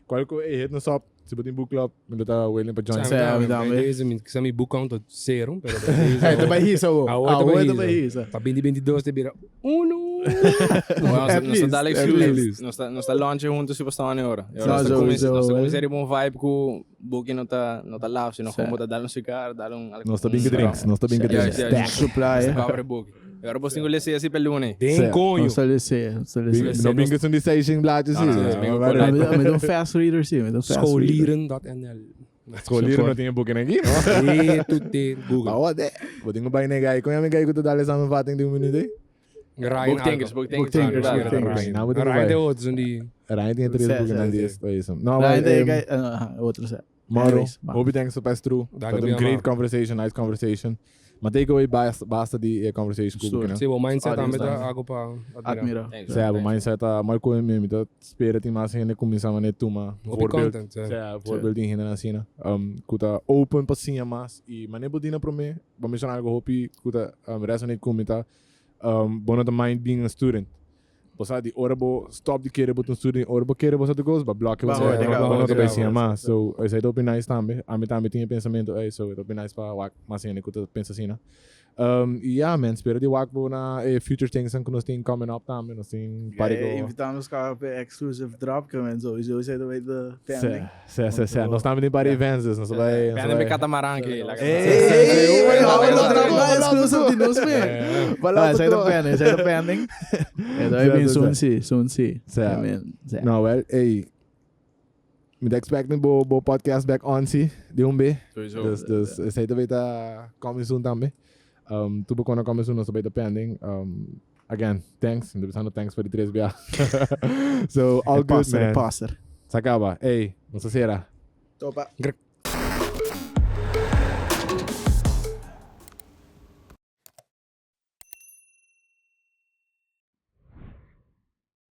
Qual ko eh hit no stop, se botin book club, me tá willing pa join. Sim. Sabe, Deze, mi sa mi book count tot zero, pero Hey, tá bem isso, ô. Ah, Ah, oi, tá bem isso. Pa 2022 te bira uno. Well, At nós está least, dale at exclusive. least. Nós está nós está launch junto se postar na hora. Zo, Nós está zo, começando zo, nós está eh. começando um vibe com booking não tá não tá lá, se não Sim. como tá dar um cigarro, dar um Nós tá bem que drinks, nós tá bem que Yeah, drinks. yeah, yeah. Supply. Nós tá cover booking. Agora posso engolir se assim pelo né. Den Certo. conho. Não sei, não sei. No bem que são de seis blaadjes Não, não, sim. não, Maar- não, Me dá um fast reader, sim. Me dá um fast reader. Scholieren.nl. Scholieren não tinha booking aqui, no? E tu te Google. Ah, wat? Botin ko bij nee guy. Kon je mijn guy ko dale samenvatting de een minuut? hè? Ryan Book Thinkers, Book Thinkers. Book Thinkers, Ja, Book Thinkers. Nou, moet ik Ryan erbij. de outro, zijn die. Ryan tem três Zes, booking zes, dan zes. die is. Nou, Ryan, maar tem ah, outro set. Mauro, Anyways, maar. hope you thanks for pass through. Dank Dat je een great wel. conversation, nice conversation. Maar takeaway basta basta die conversation Stoer. koeken. Sim, o mindset Audience também nice. tá algo para Admira. Thanks, Zij hebben thanks. mindset ah, maar ko mi dat speren die maar zijn começar a tuma Op voorbeeld. content. eh. Ja, voorbeeld in heen en kuta open passinha mas e mané bodina pro me, ba mencionar algo hopi kuta resonate kumita bono the mind being a student. Bosa di ora bo stop di kere bot un student ora bo kere bosa de goals ba block Ba bosa hoor, ba diga, bono hoor, te diga, passinha hoor. mas. So I say open nice tambe. A mi tambe tinha pensamento, hey, so it open nice pa wak mas heen kuta pensa assim, né? Y ya man, spera di wak bo na e future things ku nos tin coming up tambe, nos tin pari ku. Invita nos ka pa e exclusive drop ke men sowieso esei ta bay ta pending. Se, se, se. Nos tambe tin pari events, dus nos bay. Pending be catamaran ke. Ey, bay drop na exclusive di nos man. Ah, esei ta pending, esei ta pending. E ta bay bin soon si, soon si. Se. No, well, ey. Mi ta expecting bo bo podcast back on si, di un be. Sowieso. Dus, dus esei ta bay ta coming soon tambe. Um, tu bocona coming soon, nos ta bay ta pending. Um, again, thanks. Mi ta pensando thanks pa di tres bia. So, all good, Passer, man. passer. Sa caba. Ey, nos ta cera. Topa. Grk.